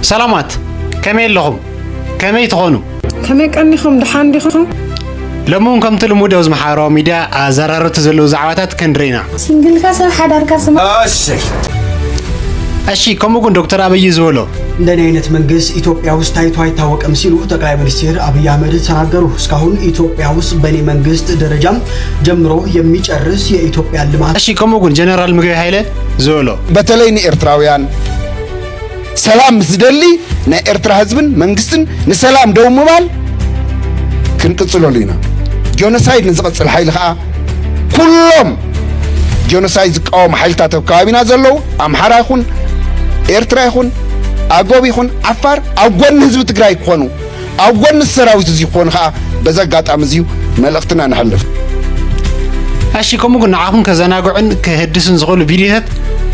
ሰላማት፣ ከመይ ኣለኹም? ከመይ ትኾኑ? ከመይ ቀኒኹም? ደሓን ዲኹም? ሎሚ እውን ከምቲ ልሙድ ኣብዚ ማሕበራዊ ሚድያ ኣዘራረብቲ ዘለዉ ዛዕባታት ክንርኢ ኢና። ሲንግልካ ሰብ ሓዳርካ ስማ። እሺ፣ ከምኡ ግን ዶክተር ኣብይ ዝበሎ እንደኔ አይነት መንግስት ኢትዮጵያ ውስጥ ታይቶ አይታወቅም ሲሉ ጠቅላይ ሚኒስትር አብይ አህመድ ተናገሩ። እስካሁን ኢትዮጵያ ውስጥ በእኔ መንግስት ደረጃም ጀምሮ የሚጨርስ የኢትዮጵያ ልማት እሺ፣ ከምኡ ግን ጀነራል ምግበይ ሃይለ ዝበሎ በተለይ ንኤርትራውያን ሰላም ምስ ደሊ ናይ ኤርትራ ህዝብን መንግስትን ንሰላም ደው ምባል ክንቅጽለሉ ኢና። ጆኖሳይድ ንዝቐጽል ሓይሊ ኸኣ ኩሎም ጆኖሳይድ ዝቃወሙ ሓይልታት ኣብ ከባቢና ዘለዉ ኣምሓራ ይኹን ኤርትራ ይኹን ኣጎብ ይኹን ዓፋር ኣብ ጎኒ ህዝቢ ትግራይ ክኾኑ ኣብ ጎኒ ሰራዊት እዚ ክኾኑ ኸኣ በዚ ኣጋጣሚ እዚዩ መልእኽትና ነሕልፍ። እሺ፣ ከምኡ ግን ንዓኹም ከዘናግዑን ከህድሱን ዝኽእሉ ቪድዮታት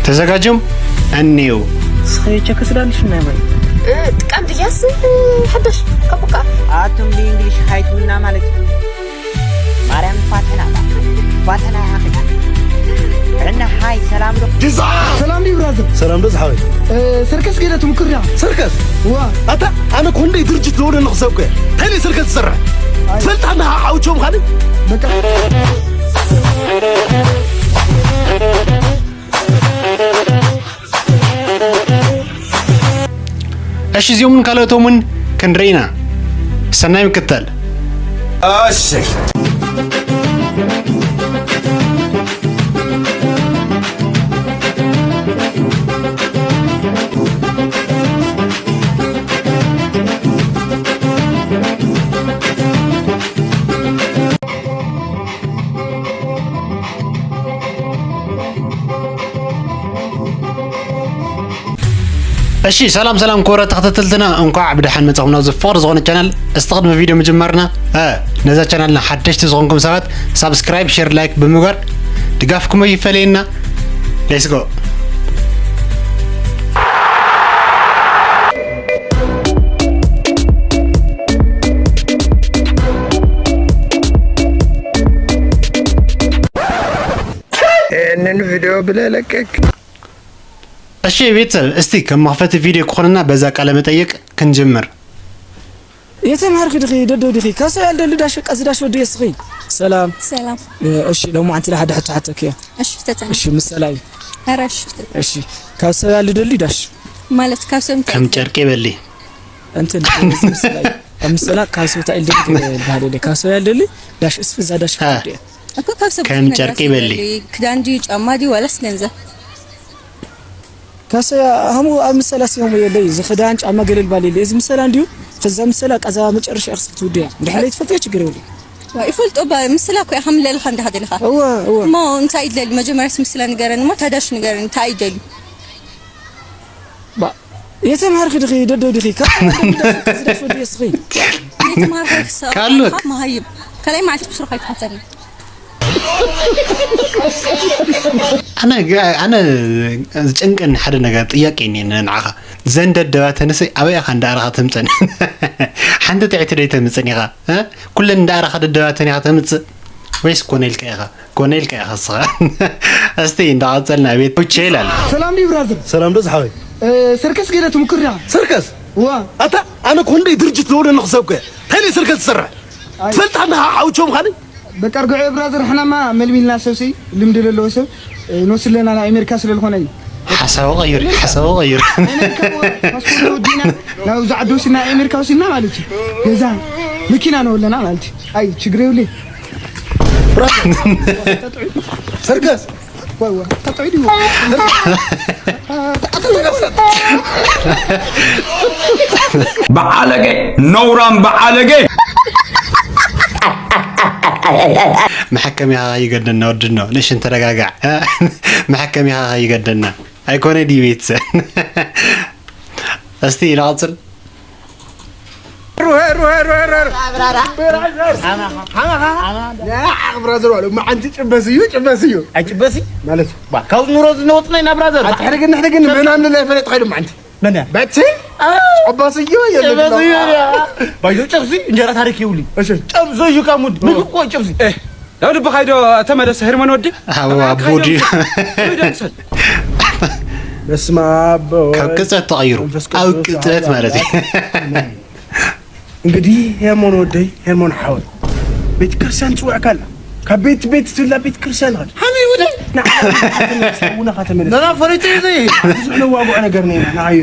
ተዘጋጅዮም እኒው። ስኸይቸ ከስዳልሽ ናይ ወይ ጥቀም ድያስ ሓደሽ ከቡካ ኣቱም ብእንግሊሽ ሃይ ትብሉና ማለት እዩ። ማርያም ፋተና ፋተና ያኺ ዕና ሃይ ሰላም ዶ ሰላም ዲ ብራዘር ሰላም ዶ ዝሓወይ ሰርከስ ገለ ትምክር ያ ሰርከስ ዋ ኣታ ኣነ ኮንደይ ድርጅት ለወደ ንኽሰብከ ተሊ ሰርከስ ትሰርሕ ትፈልጥ ኣነ ሓውቾም ኻሊ በቃ እሺ፣ እዚኦምን ካልኦቶምን ክንርኢ ኢና። ሰናይ ምክትታል። እሺ። እሺ፣ ሰላም ሰላም ክቡራት ተኸታተልትና፣ እንኳዕ ብደሓን መጻኹም ናብዚ ፍቕሪ ዝኾነ ቻናል። እስቲ ቅድሚ ቪድዮ ምጅማርና፣ እ፣ ነዛ ቻናልና ሓደሽቲ ዝኾንኩም ሰባት ሳብስክራይብ፣ ሼር፣ ላይክ ብምግባር ድጋፍኩም ኣይፈለየና። Let's go። ይህንን ቪዲዮ ብለህ ለቀቅ። እሺ ቤተሰብ፣ እስቲ ከም መኽፈቲ ቪዲዮ ክኾነና በዛ ቃለ መጠይቅ ክንጅምር። የተማርክ ድኺ ደደው ድኺ ካሰ ያልደሊ ዳሽ ቀዚ ዳሽ ወዲ የስኺ ሰላም ሰላም እሺ ሎማዓንቲ ለሓደ ሕቶ ሓተክዮ እሺ ተጸን እሺ ምሰላይ ኧረ እሺ እሺ ካብ ሰብ ያልደሊ ዳሽ ማለት ካብ ሰብ እንታይ ከም ጨርቂ በሊ እንትን እዚ ምሰላይ ካብ ምሰላ ካብ ሰብ ታይል ደሊ ባህል የለ ካብ ሰብ ያልደሊ ዳሽ እስፍ እዛ ዳሽ አ። ክትወዲ እያ እኮ ካብ ሰብ ከም ብዙሕ ነገር ጨርቂ ስለ በሊ። ዘለ፣ ክዳን ድዩ ጫማ ድዩ ዋላስ ገንዘብ ካሰ ያ ሃሙ ኣብ ምሰላ ሲሆሙ የለይ ዝኽዳን ጫማ ገለል ባል የለ እዚ ምሰላ እንዲዩ ከዛ ምሰላ ቀዛ መጨረሻ እያ ክትውድያ እንድሕር ትፈልጥዮ ችግር የብሉ ዋ፣ ይፈልጦ ባ ምስላ እኮ ኢኻ ምለልኻ እንዲኻ ደሊኻ እወ እወ እሞ እንታይ ይደሊ መጀመርያስ ምስላ ንገረኒ እሞ ታዳሽ ንገረኒ እንታይ ይደሊ ባ የተማርክ ድኺ ደደው ድኺ ካብ ዝዳሽ ወዲ የስኺ የተማርካ ክሰራ ካሉት። መሃይም ካልኣይ መዓልቲ ብስሩኻ ይትሓተኒ ኣነ ጋ- ኣነ ዝጨንቀኒ ሓደ ነገር ጥያቄ እኒኤ ንዓኻ። ዘን ደደባት ተንስይ ኣበይ ኢኻ እንዳኣረኻ ተምፀን? ሓንቲ ጥዕቲ ደይ ተምፅን ኢኻ? እ? ኩለን እንዳኣረኻ ደደባት ተን ኢኻ ተምፅእ ወይስ ኮነ ኢልካ ኢኻ? ኮነ ኢልካ ኢኻ እስኻ። እስቲ እንዳቐፀልና ቤት ቡቼ ይላል። ሰላም ዲ ብራዘር ሰላም ዶ ዝሓወይ ሰርከስ ገለ ትምክር ያ ሰርከስ ዋ ኣታ ኣነ ኮንደይ ድርጅት ለወደ ንኽሰብከ ተሊ ሰርከስ ትሰርሕ ትፈልጥ ኣነ ሓውቾም ኻሊ በቃ ርግዖ ብራዘር ሕናማ መልሚልና ሰብሲ ልምዲ ዘለዎ ሰብ ንወስድ ለና ናይ ኣሜሪካ ስለ ዝኾነ እዩ ሓሳቡ ቀይር፣ ሓሳቡ ቀይር። ፓስፖርት ወዲና ናብ ዛዕዶ ሲና ኣሜሪካ ወሲድና ማለት እዩ ገዛ መኪና ነወለና ማለት እዩ ኣይ ችግር የብሉ ሰርከስ ወይ ወይ ተጠዒዱ በዓለገ ነውራም በዓለገ መሐከሚኻ ይገደና ወድኖ ንእሽን ተረጋጋዕ። መሐከሚኻ ይገደና ኣይኮነ ድዩ ቤተሰብ? እስቲ ንቐጽል። ብራዘር ዋለ ማዓንቲ ጭበስ እዩ ጭበስ እዩ ኣይጭበሲ ማለት ካብዚ ኑሮ ዝነወፅና ኢና ብራዘር ኣትሕደግን ንሕደግን ምናምን ናይ ፈለጥ ኸይዱ ማዓንቲ መን በቲ ጭበስ እዩ ባይዞ ጨብሲ እንጀራ ታሪክ ይውሊ ጨብዞ እዩ ካሙድ ምግብ ቆይ ጨብሲ ናብ ልብኻ ዶ ተመለስ ሄርሞን ወዲ ኣዎ ኣቦ ድዩ በስመ አብ ወወልድ ካብ ቅጽበት ተቐይሩ መንፈስ ኣብ ቅዱስ ቅጽበት አሐዱ ማለት እዩ። አምላክ አሜን። እንግዲህ ሄርሞን ወደይ ሄርሞን ሓወይ ቤተ ክርስቲያን ትጽውዕካ ኣላ። ካብ ቤት ቤት ትብላ ቤተ ክርስቲያን ኸድ ሓመይ ወደ ንዓና ከተመለስ ነና ፈሪጡ እዩ ዘይ ብዙሕ ነዋግዖ ነገር ነና ንዓዩ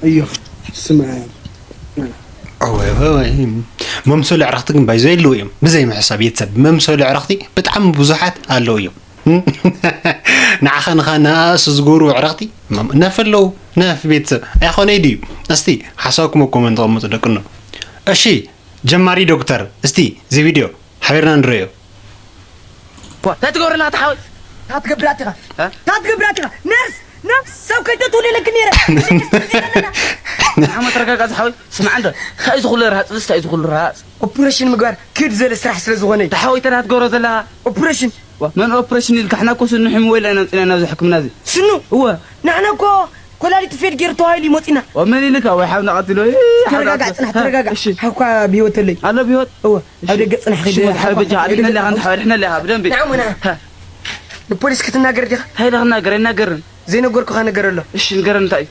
እዩ ስማ እወ፣ እወ፣ እወ። መምሰሉ ዕረኽቲ ግን ባይዞ የለዉ እዮም። ብዘይ ምሕሳብ ቤተሰብ መምሰሉ ዕረኽቲ ብጣዕሚ ብዙሓት ኣለዉ እዮም። ንዓኻ ንኻ ንኣእሱ ዝገብሩ ዕረኽቲ መም- ነፍ ኣለዉ ነፍ ቤተሰብ ኣይኾነይ ድዩ? እስቲ ሓሳብኩም ኣብ ኮመንት ተቐምጡ ደቅኖ። እሺ ጀማሪ ዶክተር እስቲ እዚ ቪድዮ ሓቢርና ንረዮ። እንታይ ትገብር ኣለኻ ተሓወይ? ታትገብር ኣቲኻ እ? ታትገብር ኣቲኻ ነርስ ነርስ ሰብ ከይተትውልለክ ነረ ሓመ ተረጋጋ ዝሓወይ። ስምዓ እንዶ እንታይ እዩ ዝኹሉ ረሃፅ ዝስ እንታይ እዩ ዝኹሉ ረሃፅ? ኦፕሬሽን ምግባር ክድ ዘለ ስራሕ ስለ ዝኾነ እዩ። ተሓወይ ተና ትገብሮ ዘለኻ ኦፕሬሽን ዋ፣ መን ኦፕሬሽን ኢልካ ሕና እኮ ስኑ ሕሙም ወይላ ኢና ምፅና ናብዚ ሕክምና እዚ ስኑ እወ ንሕና እኮ ኮላሊት ፌድ ገይሩ ተዋሂሉ እዩ መፂና ዋ፣ መን ኢልካ ወይ ሓብና ቀትሎ ተረጋጋ ፅናሕ ተረጋጋ እሺ ሓውካ ብሂወት ኣለይ ኣሎ ብሂወት እወ ኣብ ደገ ፅናሕ ሽሞ ዝሓረ በጃ ዓሊና ሊኻ ንትሓወር ሕና ሊኻ ብደንቢ ንዓሙና ንፖሊስ ክትናገር ዲኻ እንታይ ኢለ ክናገር ኣይናገርን ዘይነገርኩኻ ነገር ኣሎ እሺ ንገረን እንታይ እዩ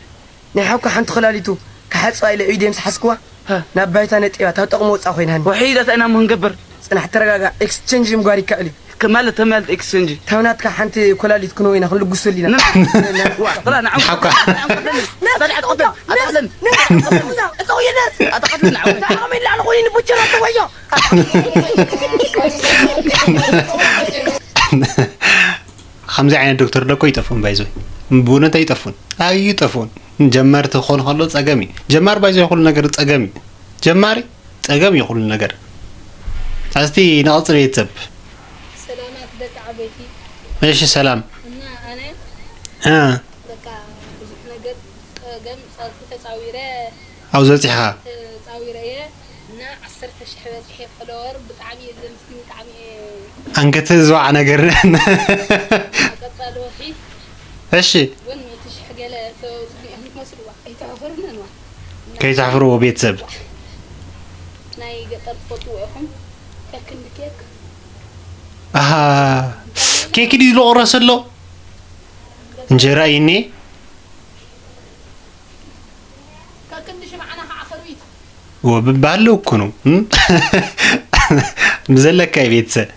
ናይ ሓውካ ሓንቲ ኮላሊቱ ክሓፅባ ኢለ ኢደ ምስ ሓዝክዋ ሃ። ናብ ባይታ ነጢባ ታብ ጠቕሚ ወፃእ ኮይናኒ ውሒዳት ኢና ሞ ክንገብር ፅናሕ ተረጋጋ ኤክስቸንጅ ምግባር ይከኣል እዩ ማለት ተማልት ኤክስቸንጅ ታብ ናትካ ሓንቲ ኮላሊት ክንወ ኢና ክንልግሶሉ ኢና ሓውካ ከምዚ ዓይነት ዶክተር ደኮ ይጠፍኡን ባይዞ ብእውነት ኣይጠፍኡን ኣይጠፍኡን። ጀመርቲ ክኾኑ ከሎ ፀገም እዩ። ጀማር ባይዞ ይኹሉ ነገር ፀገም እዩ። ጀማሪ ፀገም እዩ ኩሉ ነገር። እስቲ ንቐፅል ቤተሰብ። ሰላማት ደቂ ዓበይቲ እሺ ሰላም እና ኣነ እ፣ በቃ ብዙሕ ነገር ፀገም ፀርፊ ተፃዊረ ኣብዚ በፂሕኻ ተፃዊረ እየ እና ዓሰርተ ሽሕ በፂሐ ፎሎወር ብጣዕሚ እየ ዘመስግን ብጣዕሚ እየ ኣንከተ ዝዋዕ ነገር ቀፃሊ ወርሒ እሺ እውን ሚእቲ ሽሕ ገለ ተውፅኡ እዮም ትመስልዋ ኣይተሕፍሩንን ዋ ከይተሕፍርዎ ቤተሰብ ናይ ገጠር ትፈልጥዎ ኢኹም ከክንዲ ኬክ ኣሃ ኬክ ድዩ ዝለቆረሰ ኣሎ እንጀራ እኔ ከክንዲ ሽምዓና ከዓ ከርቢት ወብባህለው እኮ ነው እም? ብዘለካ ቤተሰብ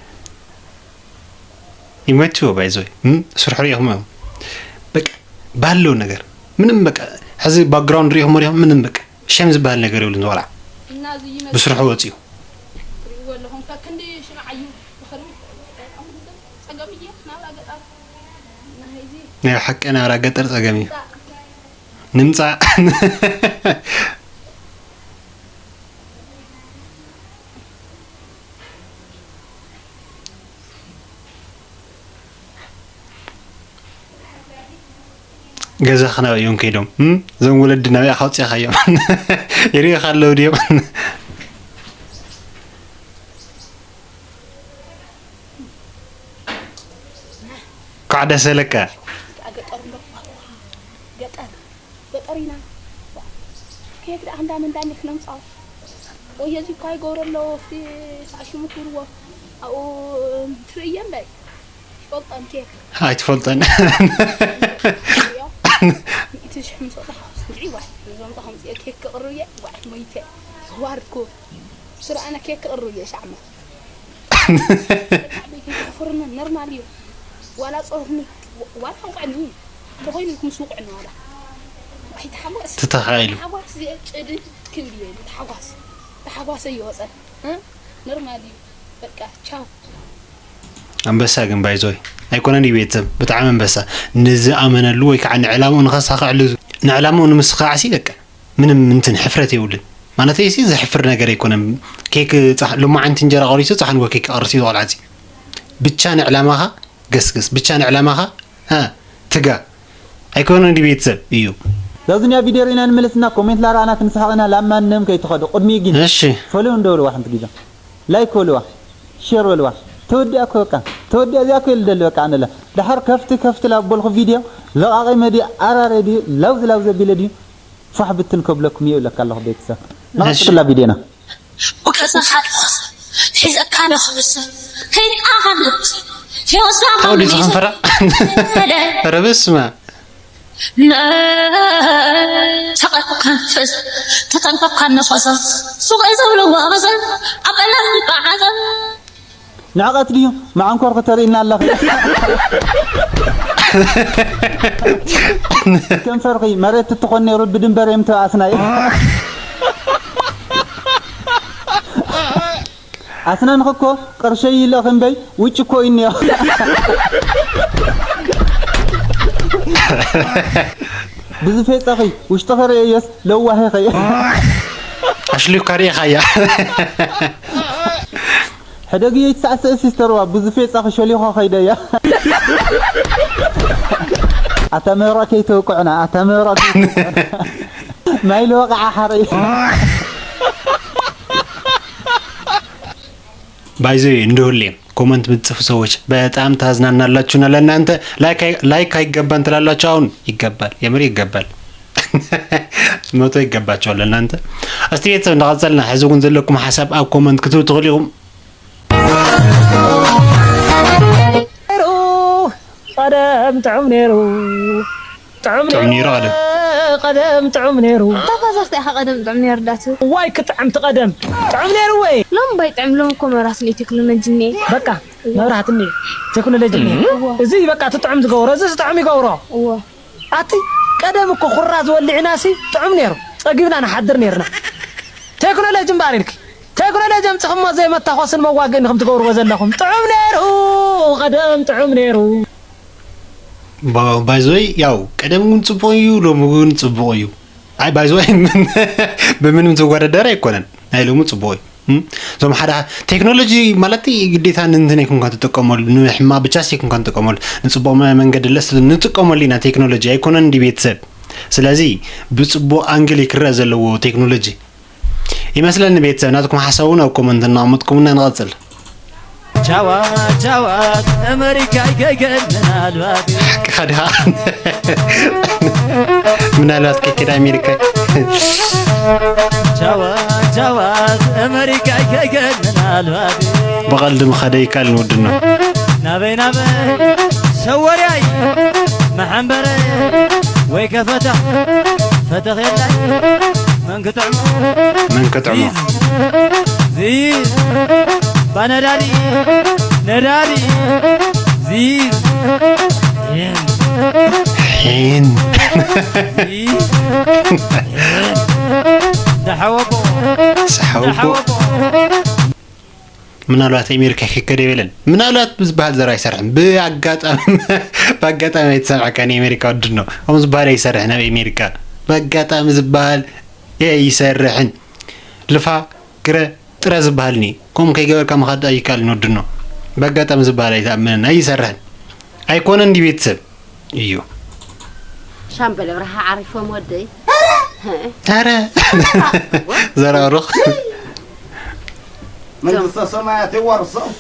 ይመችዎ ባይዞይ ስርሑ ሪኢኹም እዮም በቃ ባለው ነገር ምንም በቃ ሕዚ ባክግራውንድ ሪኢኹም ሪኢኹም ምንም በቃ ሸም ዝበሃል ነገር የብሉን ዝቆልዓ እና እዚ ይመስል ብስርሑ ወፅዩ ትሪእዎ ኣለኹም ከክንዲ ሽምዓ እዩ ብኸርቢት በጣም ጸገም እየ ናብራ ገጣር እና እዚ ናይ ሓቂ ናብራ ገጠር ፀገም እዩ ንምፃእ ገዛኻ ናበይ እዮም ከይዶም እም? እዞም ወለዲ ናበይ ኢኻ ኣውፂእኻዮም ይሪእኻ ኣለዉ ድዮም ኳዕ ደስ በለካ ገጠር እንዶ ገጠር ገጠር ኢና ኬክ ደኣ እንዳ መንዳኒ ክነምፃኦ ወይ እዚ እኳ ይገብሮ ኣለዎ እስቲ ኣሽሙ ክብልዎ ኣብኡ ትርእየ እምበይ ይፈልጦ ኬክ ኣይትፈልጠን ሪኦ ሚእቲ ሽሕ ምስ ወጣ ስምዒ ዋይ እዞም ጣ ከምፅኦ ኬክ ክቕርብ እየ ዋይ ሞይተ ዋርኩ ስራኣነ ኬክ ክቕርብ እየ ሻዕመ ፍርነ ኖርማል እዩ ዋላ ፀርኒ ዋላ እንቋዕኒ ተኾይኑ ኢልኩም ስውቅዕኒ ዋላ ኣይተሓጎስ ትተኻኢሉ ተሓጓስ እዚአ ጭድ ክብል እየ ኢሉ ተሓጓስ ተሓጓሰ እየወፀ ኖርማል እዩ በቃ ቻው ኣንበሳ ግን ባይዞይ ኣይኮነን እዩ ቤተሰብ ብጣዕሚ ኣንበሳ ንዝኣመነሉ ወይ ከዓ ንዕላምኡ ንኸሳኽዐሉ ንዕላምኡ ንምስኻዕሲ በቃ ምንም እንትን ሕፍረት የብሉን ማለት ሲ ዘሕፍር ነገር ኣይኮነን ኬክ ሎማዓንቲ እንጀራ ቆሪሱ ፃሕንጎ ኬክ ቀርሲ ዝቆልዓዚ ብቻ ንዕላማኻ ገስግስ ብቻ ንዕላማኻ ትጋ ኣይኮነን ድዩ ቤተሰብ እዩ ዛዙንያ ቪድዮ ርኢና ንምለስና ኮሜንት ላረኣና ክንስሓቕና ላማንም ከይትኸዱ ቅድሚኡ ግን እሺ ፈሊው እንደበልዋ ሓንቲ ግዜ ላይክ በልዋ ሼር በልዋ ተወዲኣ እኮ በቃ ተወዲኣ እዚኣ እኮ ኢሉ ደሊ በቃ ኣነለ ድሓር ከፍቲ ከፍቲ ላበልኩ ቪድዮ ለቓቒ መዲ ኣራረ ድዩ ላውዝ ላውዝ ኣቢለ ድዩ ፋሕ ብትን ከብለኩም እየ ይብለካ ኣለኹ ቤተሰብ ንቐፅላ ቪድዮና ብገዛኻ ኣለኹ ሒዘካ ኣለኹ ሰብ ከይንኣኻ ኣለኹ ህይወት ተወዲ ዝኸንፈራ ረበስማ ተቐብካ ንፈስ ተጠንቀቕካ ነፈሰ ሱቕ ዝብልዎ በሰ ኣብ ቀለም ይበዓዘ ንዕቐት ድዩ? መዓንኮር ክተርእይና ኣለኺ። ከንፈርኺ መሬት ትኾን ነይሩ ብድንበር እዮም ተኣስናይ። ኣስናንኺ እኮ ቅርሸይ ይልእኺ እምበይ ውጭ እኮ እዩ እኒኦ። ብዝፌፀኺ ውሽጥኺ ርእየዮስ ለዋሂኺ። ኣሽሊፍካ ርኢኻያ። ሕደግዮ ይትሳዕስዕ ሲስተርዋ ብዙ ፌጻ ክሸሊኾ ከይደያ። ኣታ ምህሮ ከይተውቅዕና ኣታ ምህሮ ከይተውቅዕና። ማይ ልወቅዓ ሓርኢ። ባይዘ እንደ ሁሌም ኮመንት የምትጽፉ ሰዎች በጣም ታዝናናላችሁና። ለእናንተ ላይክ አይገባን ትላላችሁ። አሁን ይገባል፣ የምር ይገባል። መቶ ይገባችኋል ለእናንተ። እስቲ ቤተሰብ እንዳቀጸልና ሕዚ እውን ዘለኩም ሓሳብ ኣብ ኮመንት ክትብሉ ትኽእሉ ኢኹም። ነይሩ ቀደም ጥዑም ነይሩ ጥዑም ጥዑም ነይሩ ቀደም። ቀደም ጥዑም ነይሩ ተፋዛዝቲ ኢኻ ቀደም ጥዑም ነይሩ ዳት ዋይ ክጥዕም ትቀደም ጥዑም ነይሩ ወይ ሎም ባይ ጥዕም ሎም እኮ መብራት እኒኦ ቴክኖሎጂ እኒኤ በቃ መብራት እኒ ቴክኖሎጂ እኒ እዚ በቃ ትጥዑም ዝገብሮ እዚ ጥዑም ይገብሮ እዎ ኣቲ ቀደም እኮ ኩራ ዝወልዕና ሲ ጥዑም ነይሩ ጸጊብና ንሓድር ነይርና ቴክኖሎጂ እምበኣር ኢልኪ ቴክኖሎጂ ኣምፅኽሞ ዘይመታኾስን መዋግእን ከም ትገብርዎ ዘለኹም ጥዑም ነይሩ ቀደም ጥዑም ነይሩ ባይዞይ ያው ቀደም እውን ፅቡቅ እዩ ሎሚ እውን ፅቡቅ እዩ። ኣይ ባይዞይ ብምንም ዝወዳደር ኣይኮነን ናይ ሎሚ ፅቡቅ እዩ። እም፣ እዞም ሓደ ቴክኖሎጂ ማለት ግዴታ ንንትን ኣይኮንካ ትጥቀመሉ ንሕማ ብቻ ሲ ኣይኮንካ ትጥቀመሉ ንፅቡቅ መ- መንገዲ ለስ ንጥቀመሉ ኢና ቴክኖሎጂ ኣይኮነን እንዲ ቤተሰብ። ስለዚ ብፅቡቅ ኣንግል ክረአ ዘለዎ ቴክኖሎጂ ይመስለኒ። ቤተሰብ ናትኩም ሓሳብ እውን ኣብ ኮመንት እናቕመጥኩምና ንቐፅል። ቻዋ ቻዋ ኣመሪካ ይገገል ምናልባት ሓቅኻ ድኻ ምናልባት ከይከዳ ኣሜሪካ ቻዋ ቻዋ ኣመሪካ ይገገል ምናልባት ብቐልዲ ምኸደ ይከኣል ንወድኖ ናበይ ናበይ ሸወርያይ መሐንበረ ወይ ከፈታ ፈተኽ የላይ መን ክጥዕሞ መን ክጥዕሞ ዚዝ ዚዝ ባነዳዲ ነዳዲ ዚዝ ሒን ሒን ዚዝ ሒን ዳሓወቦ ሰሓውቦ ዳሓወቦ ምናልባት ኣሜሪካ ከይከደ ይበለን ምናልባት ብዝበሃል ዘር ኣይሰርሕን ብኣጋጣሚ ብኣጋጣሚ ኣይተሰምዐካን ኣሜሪካ ወድኖ ከም ዝበሃል ኣይሰርሕን ኣብ ኣሜሪካ ብኣጋጣሚ ዝበሃል ኣይሰርሕን ልፋ ግረ ጥረ ዝበሃል ኒ ከምኡ ከይገበርካ ምኻድ ኣይከኣልን ወድኖ ብኣጋጣሚ ዝበሃል ኣይተኣምንን ኣይሰርሕን ኣይኮነን ዲ ቤተሰብ እዩ ሻምበል ኣብርሃ ዓሪፎም ወደይ ኧረ ዘራሩኽ መንግስተ ሰማያት የዋርሶም።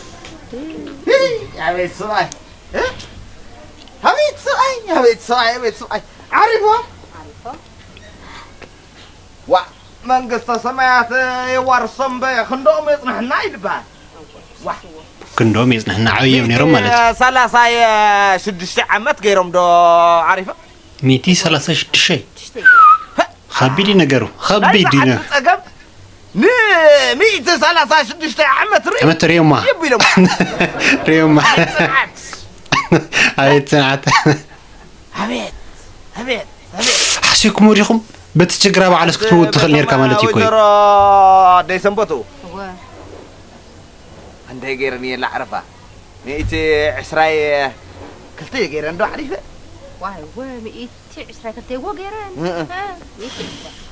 ኣቤት ሰብኣይ፣ ኣቤት ሰብኣይ፣ ኣቤት ሰብኣይ፣ ኣቤት ሰብኣይ ዓሪፎም። ዋ መንግስተ ሰማያት የዋርሶም በ ክንደኦም የጽንሕና ይድበሃል። ዋ ክንዶም የጽንሕና ዓብዮም ነይሮም ማለት እዩ ሰላሳ ሽዱሽተ ዓመት ገይሮም ዶ ዓሪፎም? ሚእቲ ሰላሳ ሽዱሽተ ከቢድ እዩ ነገሩ ከቢድ እዩ ጸገም ንሚእቲ ሰላሳ ሽዱሽተ ዓመት ርኢ ዓመት ርእዮማ ይቢሎም ርእዮማ ጽንዓት ኣቤት ጽንዓት ኣቤት ኣቤት ኣቤት ሓሲብኩሞ ዲኹም በቲ ችግራ በዓለስ ክትምውት ትኽእል ነርካ ማለት እዩ ኮይ ወይዘሮ ደይሰንበቱ እንደ ገይረን እየ ላዕረፋ ሚእቲ ዕስራይ ክልተ እየ ገይረን ዶ ዓሪፈ ዋይ ወ ሚእቲ ዕስራ ክልተ እዎ ገይረን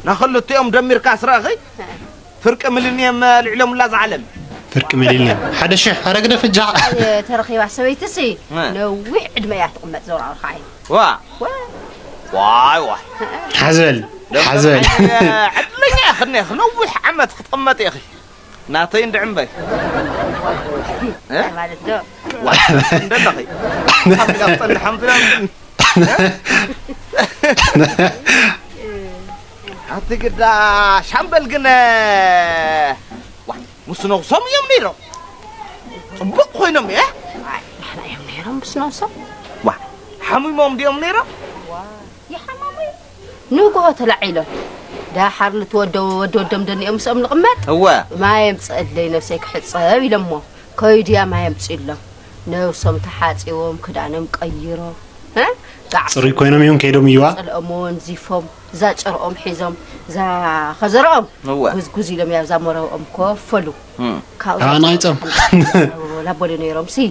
ናክልቲኦም ደሚርካ ስራኺ ፍርቂ ሚሊኒየም ኣልዒሎምላ ዝዓለም ፍርቂ ሚሊኒየም ሓደ ሽሕ ኣረ ግደፍ እጃ ተረኺባ ሰበይትሲ ነዊሕ ዕድመ እያ ትቕመጥ ዘውራርካ ዓይኒ ዋ ዋይ ዋይ ሓዘል ሓዘል ዕድለኛ ኢኺ እኒኺ ነዊሕ ዓመት ክትቕመጥ ኢኺ ናተይ እንድዕምበይ ማለት ዶ እንደለኺ ሓምላ ክፀንሕ ሓምላ ኣቲ ግዳ ሻምበል ግን ዋ ምስ ነብሶም እዮም ነይሮም ፅቡቅ ኮይኖም እየ እዮም ነይሮም ምስ ነብሶም ዋ ሓሚሞም ድዮም ነይሮም ያ ንግሆ ተላዒሎም፣ ደሓር ንትወደው ወዲ ወዶም ደኒኦም ምስኦም ንቕመጥ። እወ። ማይ የምፅእለይ ነብሰይ ክሕፀብ ኢሎሞ። ከይዱ እያ ማይ የምፅእሎም። ነብሶም ተሓፂቦም፣ ክዳኖም ቀይሮም፣ እ? ጋዕ ጽሩይ ኮይኖም እዮም ከይዶም እዩዋ። ጸልኦም ወንዚፎም፣ እዛ ጭርኦም ሒዞም፣ እዛ ኸዘርኦም እወ። ጉዝጉዝ ኢሎም እያ እዛ መረብኦም ኮፈሉ። እም። ካብኡ ኣናይጾም። ላቦሉ ነይሮም ሲ፣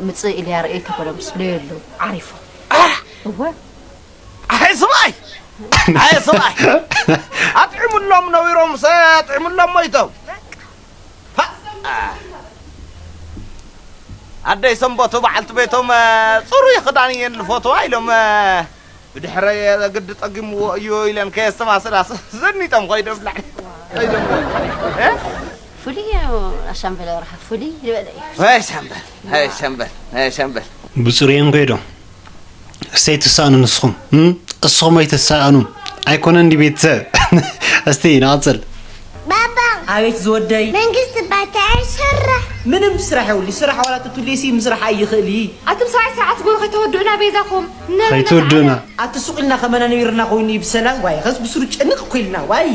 ምጽእ ኢለ እያ ርእየ ተበሎም ስለየሉ ዓሪፎም። እወ። ኣይ ስብኣይ! ኣይ ስብኣይ! ኣጥዒሙሎም ነዊሮምሰ፣ ኣጥዒሙሎም ሞይቶም። ፓ! ኣደይ ሰንበቱ በዓልቲ ቤቶም፣ ጽሩይ ክዳን እየን ዝፈትዋ ኢሎም፣ ብድሕረይ ግዲ ጸጊምዎ እዩ ኢለን ከየስተማስላ ዘኒጦም ኸይዶም ላዕሊ። ኸይዶም። እ? ፍሉይ እዩ ኣሻምበል ኣብርሃ፣ ፍሉይ ዝበለ እዩ። ወይ ሻምበል፣ ወይ ሻምበል፣ ወይ ሻምበል። ብጽሩይ እዮም ከይዶም። እስቲ ኣይትሰኣኑ ንስኹም፣ እም? እስኹም ኣይትሰኣኑ። ኣይኮነን ድዩ ቤተሰብ? እስቲ ንቐጽል። ባባ፣ ኣቤት ዝወደይ። መንግስቲ ባታ ኣይሰርሕ። ምንም ስራሕ የብሉ። ስራሕ ዋላ ትትልሲ ምስራሕ ኣይኽእል እዩ። ኣቱም ሰብኣይ ሰዓት ጎር ከይተወድኡና በይዛኹም። ነ-፣ ከይትወድኡና። ኣቲ ሱቕ ኢልና ከመና ነቢርና ኮይኑ እዩ ብሰላም ዋይ። ኸስ ብስሩ ጨንቕ እኮ ኢልና ዋይ።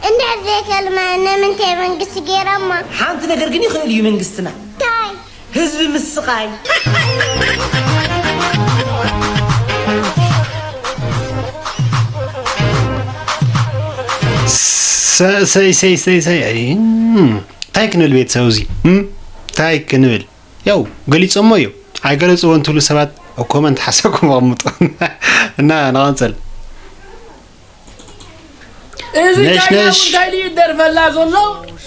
እንድሕር ዘይከልማ ንምንታይ መንግስቲ ገይሮማ? ሓንቲ ነገር ግን ይኽእል እዩ መንግስትና። እንታይ? ህዝቢ ምስቓይ። ሰ-፣ ሰይ፣ ሰይ፣ ሰይ፣ ሰይ፣ ኣይ፣ እም፣ እንታይ ክንብል ቤተሰብ እዚ? እም? እንታይ ክንብል? ያው ገሊጾሞ እዮም። ኣይገለጽዎን ትብሉ ሰባት ኣብ ኮመንት ሓሳብኩም ኣቕምጡ። እና ንቐጽል። እዚ ነሽ ቻይናዊ ነሽ። እንታይ ድዩ ደርፈላ ዘሎ?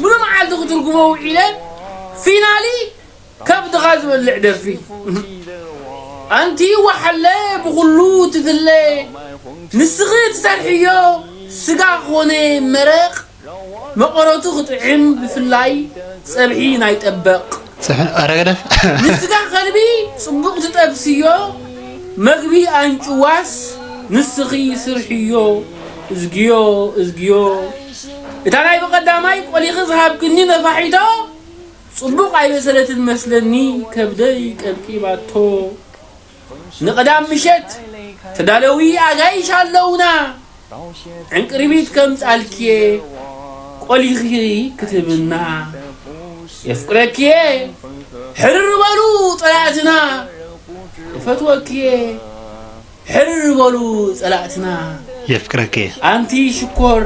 ሙሉ መዓልቲ ክትርጉሞ ውዒለ፣ ፊናሊ ከብድኻ ዝበልዕ ደርፊ። ኣንቲ ወሓለ ብኹሉ ትፍለ፣ ንስኺ ትሰርሕዮ ስጋ ኾነ መረቕ፣ መቐረቱ ክጥዕም ብፍላይ ጸብሒ ናይ ጠበቕ። ጽሕ-፣ ኣረ ገደፍ። ንስጋ ከልቢ ጽቡቕ ትጠብስዮ፣ መግቢ ኣንጭዋስ ንስኺ ስርሕዮ። እዝግዮ፣ እዝግዮ። እታ ናይ ብቐዳማይ ቆሊኺ ዝሃብክኒ ነፋሒቶ፣ ጽቡቕ ኣይበሰለትን መስለኒ፣ ከብደይ ቀልቂባቶ። ንቐዳም ምሸት ተዳለዊ ኣጋይሽ ኣለውና። ዕንቅርቢት ከምጻልክየ ቆሊኺ ክትብና። የፍቅረክየ ሕርር በሉ ጸላእትና። ይፈትወክየ ሕርር በሉ ጸላእትና። የፍቅረክየ። ኣንቲ ሽኮር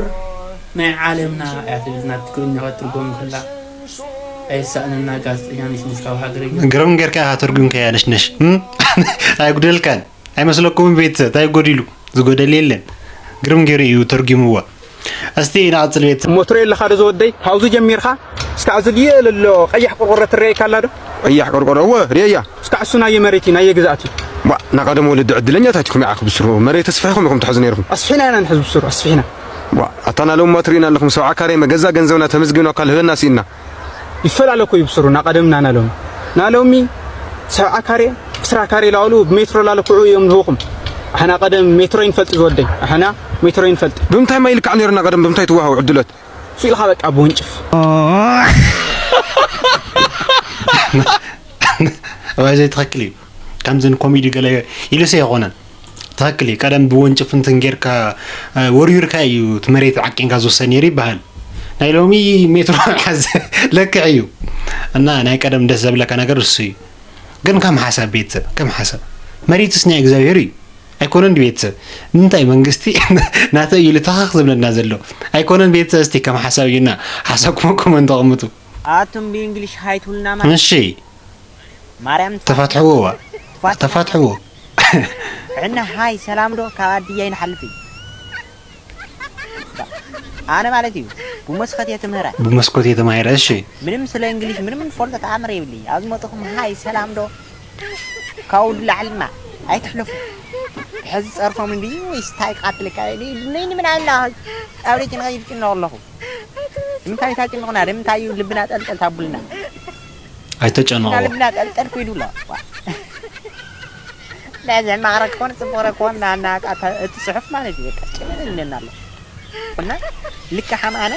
ናይ ዓለምና እያ ትብል ናብ ትግርኛ ክትትርጎም ከላ። ኣይሳእነና ጋዜጠኛ ነሽ ካብ ሃገረኛ። ግርም ጌርካ ኢኻ ተርጉምካያ ነሽ ነሽ። እም? ኣይጉደልካን። ኣይመስለኩምን ቤተሰብ? እንታይ ጎዲሉ? ዝጎደል የለን። ግርም ገይሩ እዩ ተርጉምዎ። እስቲ ንቐጽል ቤተሰብ። ሞትሮ የለኻ ዶ ዝወደይ? ካብዚ ጀሚርካ እስካዕ ዝልየ ለሎ ቀያሕ ቆርቆሮ ትረኣየካ ኣላ ዶ? ቀያሕ ቆርቆሮ፣ እወ፣ ርእየያ። እስካዕ እሱ ናየ መሬት እዩ፣ ናየ ግዝኣት እዩ። ዋ፣ ናቐደም ወለዲ ዕድለኛታት ኢኹም፣ ይዓኹም ብስሩ መሬት ኣስፊሕኹም ኢኹም ትሕዙ ነይርኹም። ኣስፊሕና ኢና ንሕዝ ብስሩ፣ ኣስፊሕና። ዋ፣ ኣታ ናሎምማ ትርእዩና ኣለኹም፣ ሰብዓ ካሬ መገዛ ገንዘብና ተመዝጊብና እኳ ልህበና ስኢንና። ይፈላለ እኮ እዩ ብስሩ፣ ናቐደም ናናሎሚ። ናሎሚ ሰብዓ ካሬ፣ ዕስራ ካሬ ላሉ ብሜትሮ ላልክዑ እዮም ዝህቡኹም። ኣሕና ቀደም ሜትሮ ይንፈልጥ ዝወደይ፣ ኣሕና ሜትሮ ይንፈልጥ። ብምንታይ ማይ ይልካዕ ነይሩና ቀደም፣ ብምንታይ ትወሃቡ ዕድሎት? ስኢልካ በቃ ብወንጭፍ። እዋይ ዘይትኽክል እዩ። ከምዚ ንኮሜዲ ገለ ኢሉስ ኣይኾነን። ትኽክል እዩ። ቀደም ብወንጭፍ እንትን ጌርካ፣ እ፣ ወርዊርካ እዩ እቲ መሬት ዓቂንካ ዝውሰድ ነይሩ ይበሃል። ናይ ሎሚ ሜትሮ ሓዝ ለክዕ እዩ። እና ናይ ቀደም ደስ ዘብለካ ነገር እሱ እዩ። ግን ከም ሓሳብ ቤተሰብ፣ ከም ሓሳብ መሬትስ ናይ እግዚኣብሔር እዩ። ኣይኮነን ድዩ ቤተሰብ? ንምንታይ መንግስቲ ናተይ እዩ ልታኻኽ ዝብለና ዘሎ? ኣይኮነን ቤተሰብ፣ እስቲ ከም ሓሳብ እዩና ሓሳብኩም ኮመንት ኣቕምጡ። ኣቱም ብእንግሊሽ ሃይ ትብሉና ማለት እሺ። ማርያም ተፋትሕዎ ዋ። ተፋትሕ-፣ ተፋትሕዎ። ዕነ ሃይ ሰላም ዶ ካብ ኣድያይ ንሓልፍ እዩ። ኣነ ማለት እዩ ብመስኮት እየ ትምህረ። ብመስኮት እየ ተማሂረ፣ እሺ። ምንም ስለ እንግሊሽ ምንም ፈልጦ ተኣምር የብልኝ። ኣብ ዝመጥኹም ሃይ ሰላም ዶ ካብኡ ንላዕልና ኣይትሕለፉ። ሕዚ ጸርፎም እንዲ ወይስ ታይ ቃትልካ ይብለኒ ምን ኣላ። ኣብ ደጅ ንኸይድ ጭነቕ ኣለኹ። ንምንታይ ታጭንቑና? ንምንታይ እዩ ልብና ጠልጠል ታቡልና? ኣይተጨነቑ። ልብና ጠልጠል ኩ ይብሎ። ነዚ ማዕረ ክኾን ጽቡቕ ረ ክኾን ናና ቃታ እቲ ጽሑፍ ማለት እዩ። በቃ ጭምር እንልና ኣሎ። እና ልካ ሓም ኣነ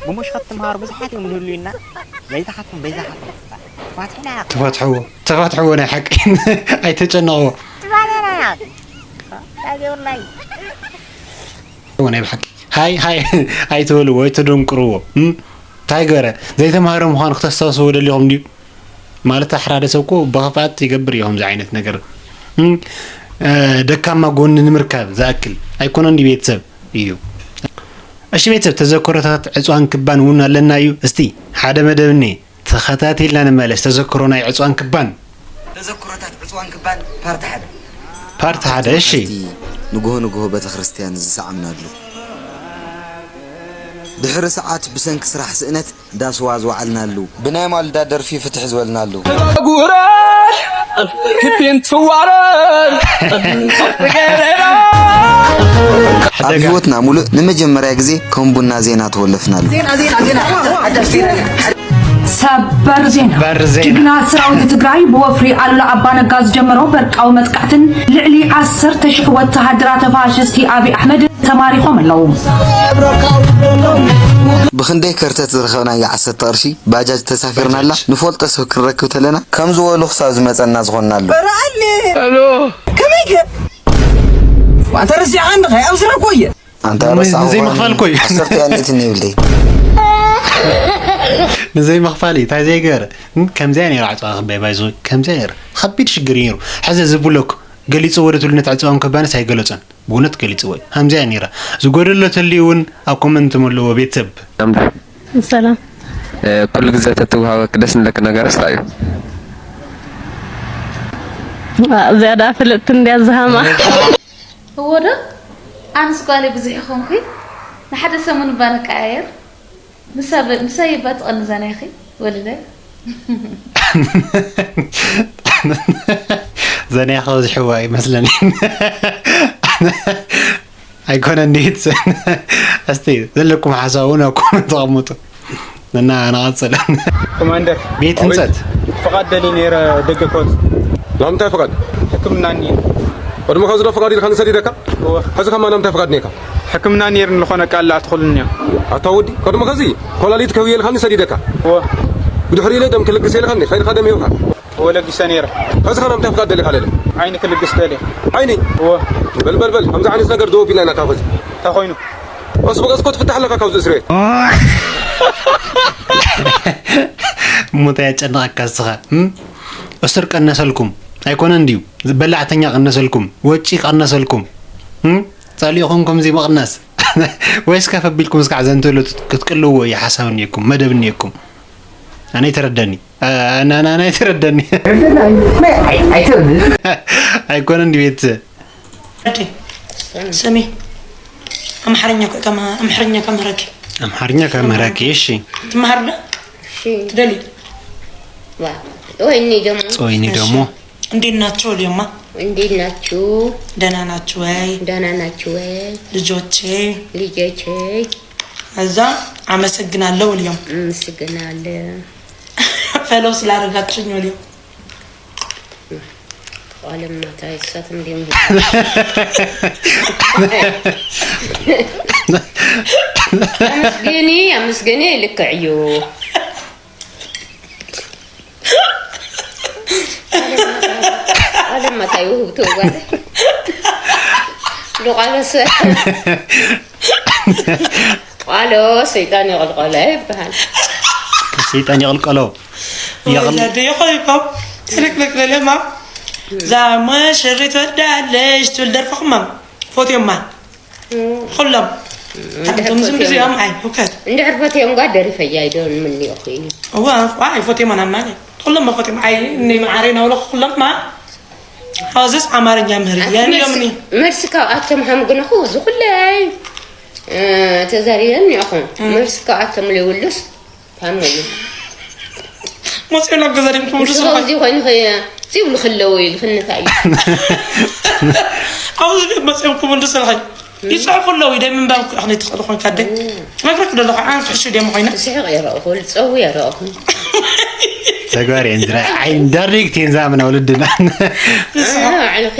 ብሙሽኸት ትምሃሩ ብዙሓት እዮም ዝህሉዩና። በይዛኻትኩም፣ በይዛኻትኩም። ተፋትሕና። ተፋትሕዎ፣ ተፋትሕዎ ናይ ሓቂ። ኣይተጨነቑ። ተፋትሕና። ታዲያ ወላይ። እዎ ናይ ብሓቂ። ሃይ፣ ሃይ ኣይትበልዎ፣ ኣይተደንቅርዎ። እም? እንታይ ገረ? ዘይተማሃረ ምዃኑ ክተስታውስዎ ደሊኹም ድዩ? ማለት፣ ሓደ ሰብ እኮ ብኽፍኣት ይገብር እዩ ከምዚ ዓይነት ነገር። እም? እ፣ ደካማ ጎኒ ንምርካብ ዝኣክል ኣይኮነን ድዩ ቤተሰብ? እዩ። እሺ ቤተሰብ፣ ተዘክሮታት ዕፅዋን ክባን እውን ኣለና እዩ። እስቲ ሓደ መደብ እኔ ተኸታቲልና ንመለስ። ተዘክሮ ናይ ዕፅዋን ክባን። ተዘክሮታት ዕፅዋን ክባን ፓርት ሓደ። ፓርት ሓደ፣ እሺ። መዓልቲ ንግሆ ንግሆ ቤተ ክርስቲያን ዝሰዓምናሉ። ድሕሪ ሰዓት ብሰንኪ ስራሕ ስእነት ዳስ ዋዝ ወዓልናሉ። ብናይ ማልዳ ደርፊ ፍትሕ ዝበልናሉ። ጉረድ ክቴን ትዋረድ። ኣብ ሕደጋ። ህይወትና ሙሉእ ንመጀመርያ ግዜ ከም ቡና ዜና ተወለፍናሉ። ሰበር ዜና። ሰበር ዜና። ጅግና ሰራዊት ትግራይ ብወፍሪ ኣሉላ ኣባነጋ ዝጀመሮ በርቃዊ መጥቃዕትን ልዕሊ ዓሰርተ ሽሕ ወተሃደራት ፋሽስቲ ኣብይ ኣሕመድ ተማሪኾም ኣለዉ። ብኽንደይ ከርተት ዝረኸብናያ ዓሰርተ ቅርሺ ባጃጅ ተሳፊርናላ ንፈልጦ ሰብ ክንረክብ ተለና ከም ዝበሉ ክሳብ ዝመፀና ዝኾንናሉ። ከመይ ከ ኣንተ ረሲዕካ እንድኻ ኣብ ስራሕ ኮየ ኣንታ ረሳሕ ንዘይ ምኽፋል ኮዩ። ዓሰርተ እያ ኔትን ይብለይ። ንዘይ ምኽፋል እዩ እንታይ ዘይገበረ። እም፣ ከምዚያ ነይሩ ዓፅዋ ክባይ ባይዞ ከምዚያ ነይሩ። ከቢድ ሽግር እዩ ነይሩ። ሕዚ እዚ ብሎክ ገሊፅዎ ዶ ትብሉ ነቲ ዕፅዋን ክባንስ ኣይገለፆን። ብእውነት ገሊፅዎ እዩ። ከምዚያ ነይራ። ዝጎደሎ ተልዩ እውን ኣብ ኮመንት መልእዎ ቤተሰብ። ኣምዳ ሰላም። ኩሉ ግዜ ተትውሃበክ ደስ ንለክ ነገርስ እንታይ እዩ? እዚኣ ደኣ ፍልጥቲ እንድያ ዝሃማ። እዎ ዶ? ኣነስ ጓለይ ብዙሕ ይኾንኩ ንሓደ ሰሙን እባ ንቀያየር። ምሳይ እባ ትቐንዘና ኢኺ ወልደይ። ዘንያ ከብዝሕዋ ይመስለኒ። ኣይኮነን ድዩ? እስቲ ዘለኩም ሓሳብ እውን ኣብ ኮመንት ተቐምጡ። እና ንቐፅል። ኮማንደር ቤት ህንፀት ፍቓድ ደልየ ነይረ ደገ ክወፅእ። ናምንታይ ፍቓድ? ሕክምና እኒአ። ቅድሚ ከዚ ዶ ፍቓድ ኢልካኒ ሰዲደካ? እወ። ሕዚ ከማን ናምንታይ ፍቓድ ኔካ? ሕክምና ነይርኒ ዝኾነ ቃል ኣትኹልኒ እዮም። ኣታ ወዲ ቅድሚ ከዚ ኮላሊት ከብየልካኒ ሰዲደካ። እወ። ብድሕሪኡ ኢለ ደም ክልግስ ኢልካኒ ከይድካ ደም ሂብካ። እወ ለጊሰ ነይረ። ሕዚ ከ ናምንታይ ፍቓድ ደሊኻ ለለ? ዓይኒ ክልግስ ደልየ። ዓይኒ? እወ። በል በል በል ከምዚ ዓይነት ነገር ደው ኣቢልና ኢና ካብ ከዚ። እንታይ ኮይኑ? ቀስ ብቐስ እኮ ትፍታሕ ኣለካ ካብዚ እስር ቤት። እሞ እንታይ ያጨንቐካ እስኻ? እም? እስር ቀነሰልኩም ኣይኮነን ድዩ? በላዕተኛ ቀነሰልኩም፣ ወጪ ቀነሰልኩም። እም? ጸሊእኹም ከምዚ ምቕናስ ወይስ ከፍ ኣቢልኩም እስካዕ ዘንተሎ ክትቅልዎ እዩ ሓሳብ እኒኤኩም፣ መደብ እኒኤኩም። ኣነ ይተረደኒ። ኣነ ኣነ ኣነ ይተረደኒ። ኣይኮነን ድዩ ቤት ወደይ ስሚ ኣምሓርኛ ከ- ከመ- ኣምሓርኛ ከምህረኪ ኣምሓርኛ ከምህረኪ። እሺ ትመሃር ዶ እሺ ትደሊ ዋ ወይኒ ደግሞ ጾይኒ ደግሞ እንዴት ናቸው ልዮማ እንዴት ናችሁ? ደህና ናችሁ ወይ ደህና ናችሁ ወይ? ልጆቼ ልጆቼ እዛ አመሰግናለሁ ልዮም ምስግናለ ፈለው ስላደረጋችሁኝ ልዮም ቃልም ናታ ይሳት እንዲም ኣመስግኒ ኣመስግኒ ልክዕ እዩ። ቃለ መታዩ ህብቱ ጓል ሉቃለስ ቃሎ ሰይጣን ይቕልቀሎ ይበሃል። ሰይጣን ይቕልቀሎ። ወይዘደዮ ኮይኮም ትልቅልቅ ለለማ ዛመ ሽሪ ትወዳለሽ ትብል ደርፍኹማ ፎትዮማ ኩሎም ከምዚ እዚኦም ኣይ ውከት እንድሕር ፈትዮም ጓ ደሪፈያ ኣይደውን ምንዮ ኮይኑ እዋ እዋ ኣይፎትዮም ኣናማኒ ኩሎም መፎትዮም ኣይ እነይ መዓረይ ናውለኹ ኩሎም ማ ሐወዘስ ኣማርኛ ምህር የንዮምኒ መልሲ ካብኣቶም ሃምግነኹ እዚ ኩለይ ተዛሪበን ኒኹም መልሲ ካብኣቶም ለይብሉስ ታመዩ መፅኡ ናብ ገዛ ድም ክምልሱ እዚ ኮይኑ ዝብሉ ከለዉ ኢሉ ክንታይ እዩ ኣብዚ ቤት መፅኦም ክምልሱ ልኸኝ ይፅሕፉ ኣለዉ ኢደ ምንባብ ክእኽሊ ትኽእሉ ኮንካ ኣደ ነግረክ ደለኹ ዓን ትሕሹ ደሞ ኮይነ ስሕቕ የረእኹ ልፀዊ የረእኹ ተግባር እየን ዝረአ ዓይን ዳሪክት እየን ዝኣምና ወለድና ኣዕልኺ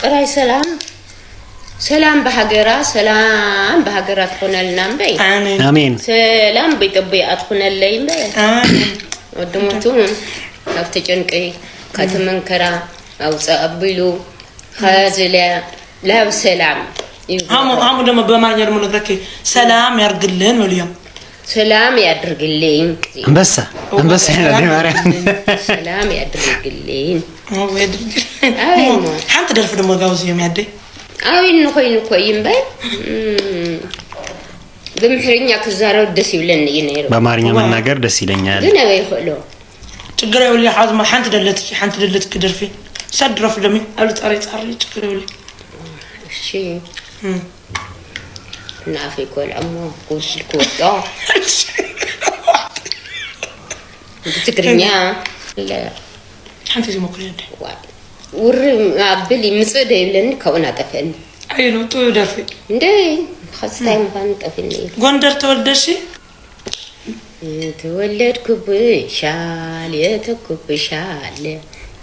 ጥራይ ሰላም ሰላም ብሃገራ ሰላም ብሃገራ ትኾነልና እምበይ ኣሜን ኣሜን ሰላም ብኢትዮጵያ ትኾነለይ እምበይ ኣሜን ወድሞቱ ካብቲ ጭንቂ ካብቲ መንከራ ኣውፅእ ኣቢሉ ኸዝለ ላብ ሰላም ሀሙ ሀሙ ደግሞ በአማርኛ ደግሞ ነግረክ ሰላም ያርግልን በሉ እዮም። ሰላም ያድርግልኝ። አንበሳ አንበሳ ይላል ማርያም። ሰላም ያድርግልኝ። አዎ፣ ያድርግልን። አይ፣ ማ። ሓንቲ ደርፊ ደግሞ ጋውዝ እዮም ያደይ ኣበይ እንኾይኑ እኮ እዩ እምበር እም፣ ብምሕርኛ ክዛረብ ደስ ይብለኒ እዩ ነይሩ። በአማርኛ መናገር ደስ ይለኛል። ግን ኣበይ ይኽእሎ? ችግር የብሉ። ሓዝማ ሓንቲ ደለት ሓንቲ ደለት ክደርፊ ሰድረፍ ደሚ ኣሉ ጻሪ ጻሪ ችግር የብሉ። እሺ እም። ናፊ ቆልዖ እሞ ክውስድ ክወጦ ብትግርኛ ለ- ሓንቲ ዚ ሞክሪ እንደ ዋ- ውሪ ኣብል ይምፅእ ዶ ይብለኒ ካብኡ ናጠፍአኒ ኣይ ነው ጡ ደርፊ እንደ ከስታይ ምኳኑ ጠፊኒ እዩ ጎንደር ተወልደሽ የተወለድኩብሻል የተኩብሻል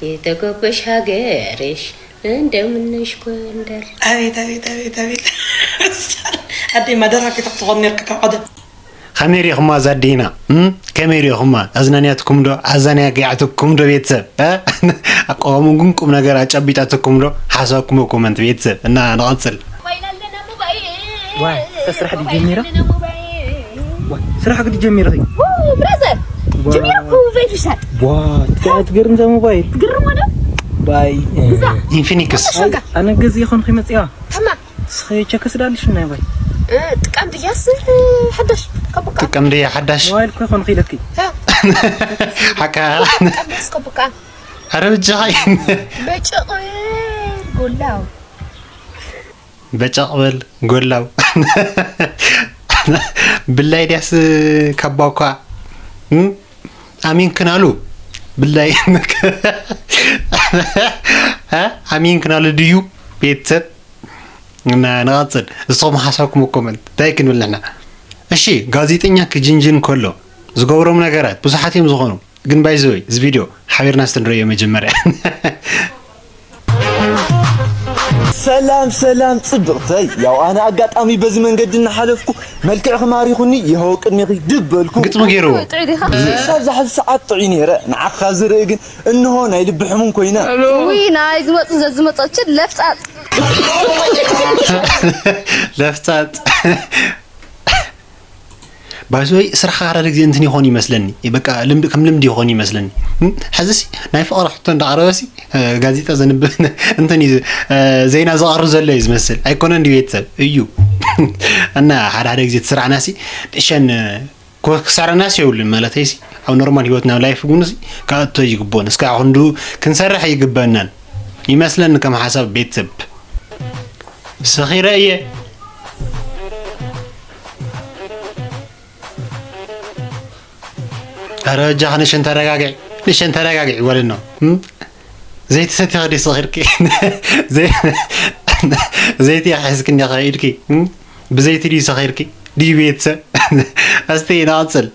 የተኮበሽ ሀገርሽ እንደምነሽ ጎንደር አቤት አቤት አቤት አቤት። ኣደይ ማደራፊ ተክትኾን ነርክ ካብ ዓደ ከመይ ሪኹማ ዛዲና ከመይ ሪኹማ? ኣዝናንያትኩም ዶ ኣዛናጊዓትኩም ዶ ቤተሰብ? ኣቋሙ ግን ቁም ነገር ኣጨቢጣትኩም ዶ? ሓሳብኩም ኮመንት ቤተሰብ እና ንቐጽል። ዋይ፣ ስራሕ ድዩ ጀሚረ? ዋይ፣ ስራሕ ግዲ ጀሚረ። ብራዘር ጀሚረ እኮ ዘይትሻል ዋ ትገርም ዛ ሞባይል ትግርም ወደ ባይ ግዛ ኢንፊኒክስ ሸጋ ኣነ ገዚ ይኾን ኺመፅያ ተማ ስኸ ቸከስ ዳልሽ ናይ ባይ ጥቃም ድያስ ሓዳሽ ከቡካ ጥቀም ድየ ሓዳሽ ሞባይል ኮ ይኾን ኺለኪ ሓካ ጥቃም ድያስ ከቡካ ኣረ ብጃኻ በጭቕ ጎላው በጨቕበል ጎላው ብላይ ድያስ ካባኳ ኣሚንክናሉ ብላይ ኣሚንክናሉ ድዩ ቤተሰብ እና ንቐፅል እስኹም ሓሳብኩም ኮመንት እንታይ ክንብል ንሕና እሺ ጋዜጠኛ ክጅንጅን ከሎ ዝገብሮም ነገራት ብዙሓት እዮም ዝኾኑ ግን ባይዘወይ እዚ ቪድዮ ሓቢርና ስትንረዮ መጀመርያ ሰላም ሰላም ጽብቕተይ፣ ያው ኣነ ኣጋጣሚ በዚ መንገዲ እናሓለፍኩ መልክዕኺ ማሪኹኒ ይኸው ቅድሜኺ ድብ በልኩ። ግጥሚ ገይርዎ ክሳብ ዝሓዚ ሰዓት ጥዑይ ነይረ፣ ንዓኻ ዝርኢ ግን እንሆ ናይ ልቢ ሕሙም ኮይነ። ውይ ናይ ዝመፁ ዘዝመፀችን ለፍፃፅ ለፍፃፅ ባይዘወይ ስራሕኻ ሓደ ግዜ እንትን ይኾን ይመስለኒ በቃ ልምዲ ከም ልምዲ ይኾን ይመስለኒ ሕዚሲ ናይ ፍቕሪ ሕቶ እንዳቕረበሲ ጋዜጣ ዘንብብ እንትን እዩ ዜና ዘቕርብ ዘሎ እዩ ዝመስል ኣይኮነን ድዩ ቤተሰብ እዩ እና ሓደ ሓደ ግዜ እቲ ስራሕናሲ ንእሸን ክሳራናሲ የብሉን ማለተይሲ ኣብ ኖርማል ህይወትና ላይፍ እውን ክኣቶ ይግብኦን እስካ ክንዱ ክንሰርሕ ይግበናን ይመስለኒ ከም ሓሳብ ቤተሰብ ሰኺረ እየ ኣረ በጃኻ ንሸን ተረጋግዒ ንሸን ተረጋግዒ ወለኖ ዘይቲ ሰቲኺ ድዩ ሰኺርኪ ዘይቲ ሒዝኪ እንዲኺ ኢድኪ ብዘይቲ ድዩ ሰኺርኪ ድዩ ቤተሰብ እስቲ ንቐፅል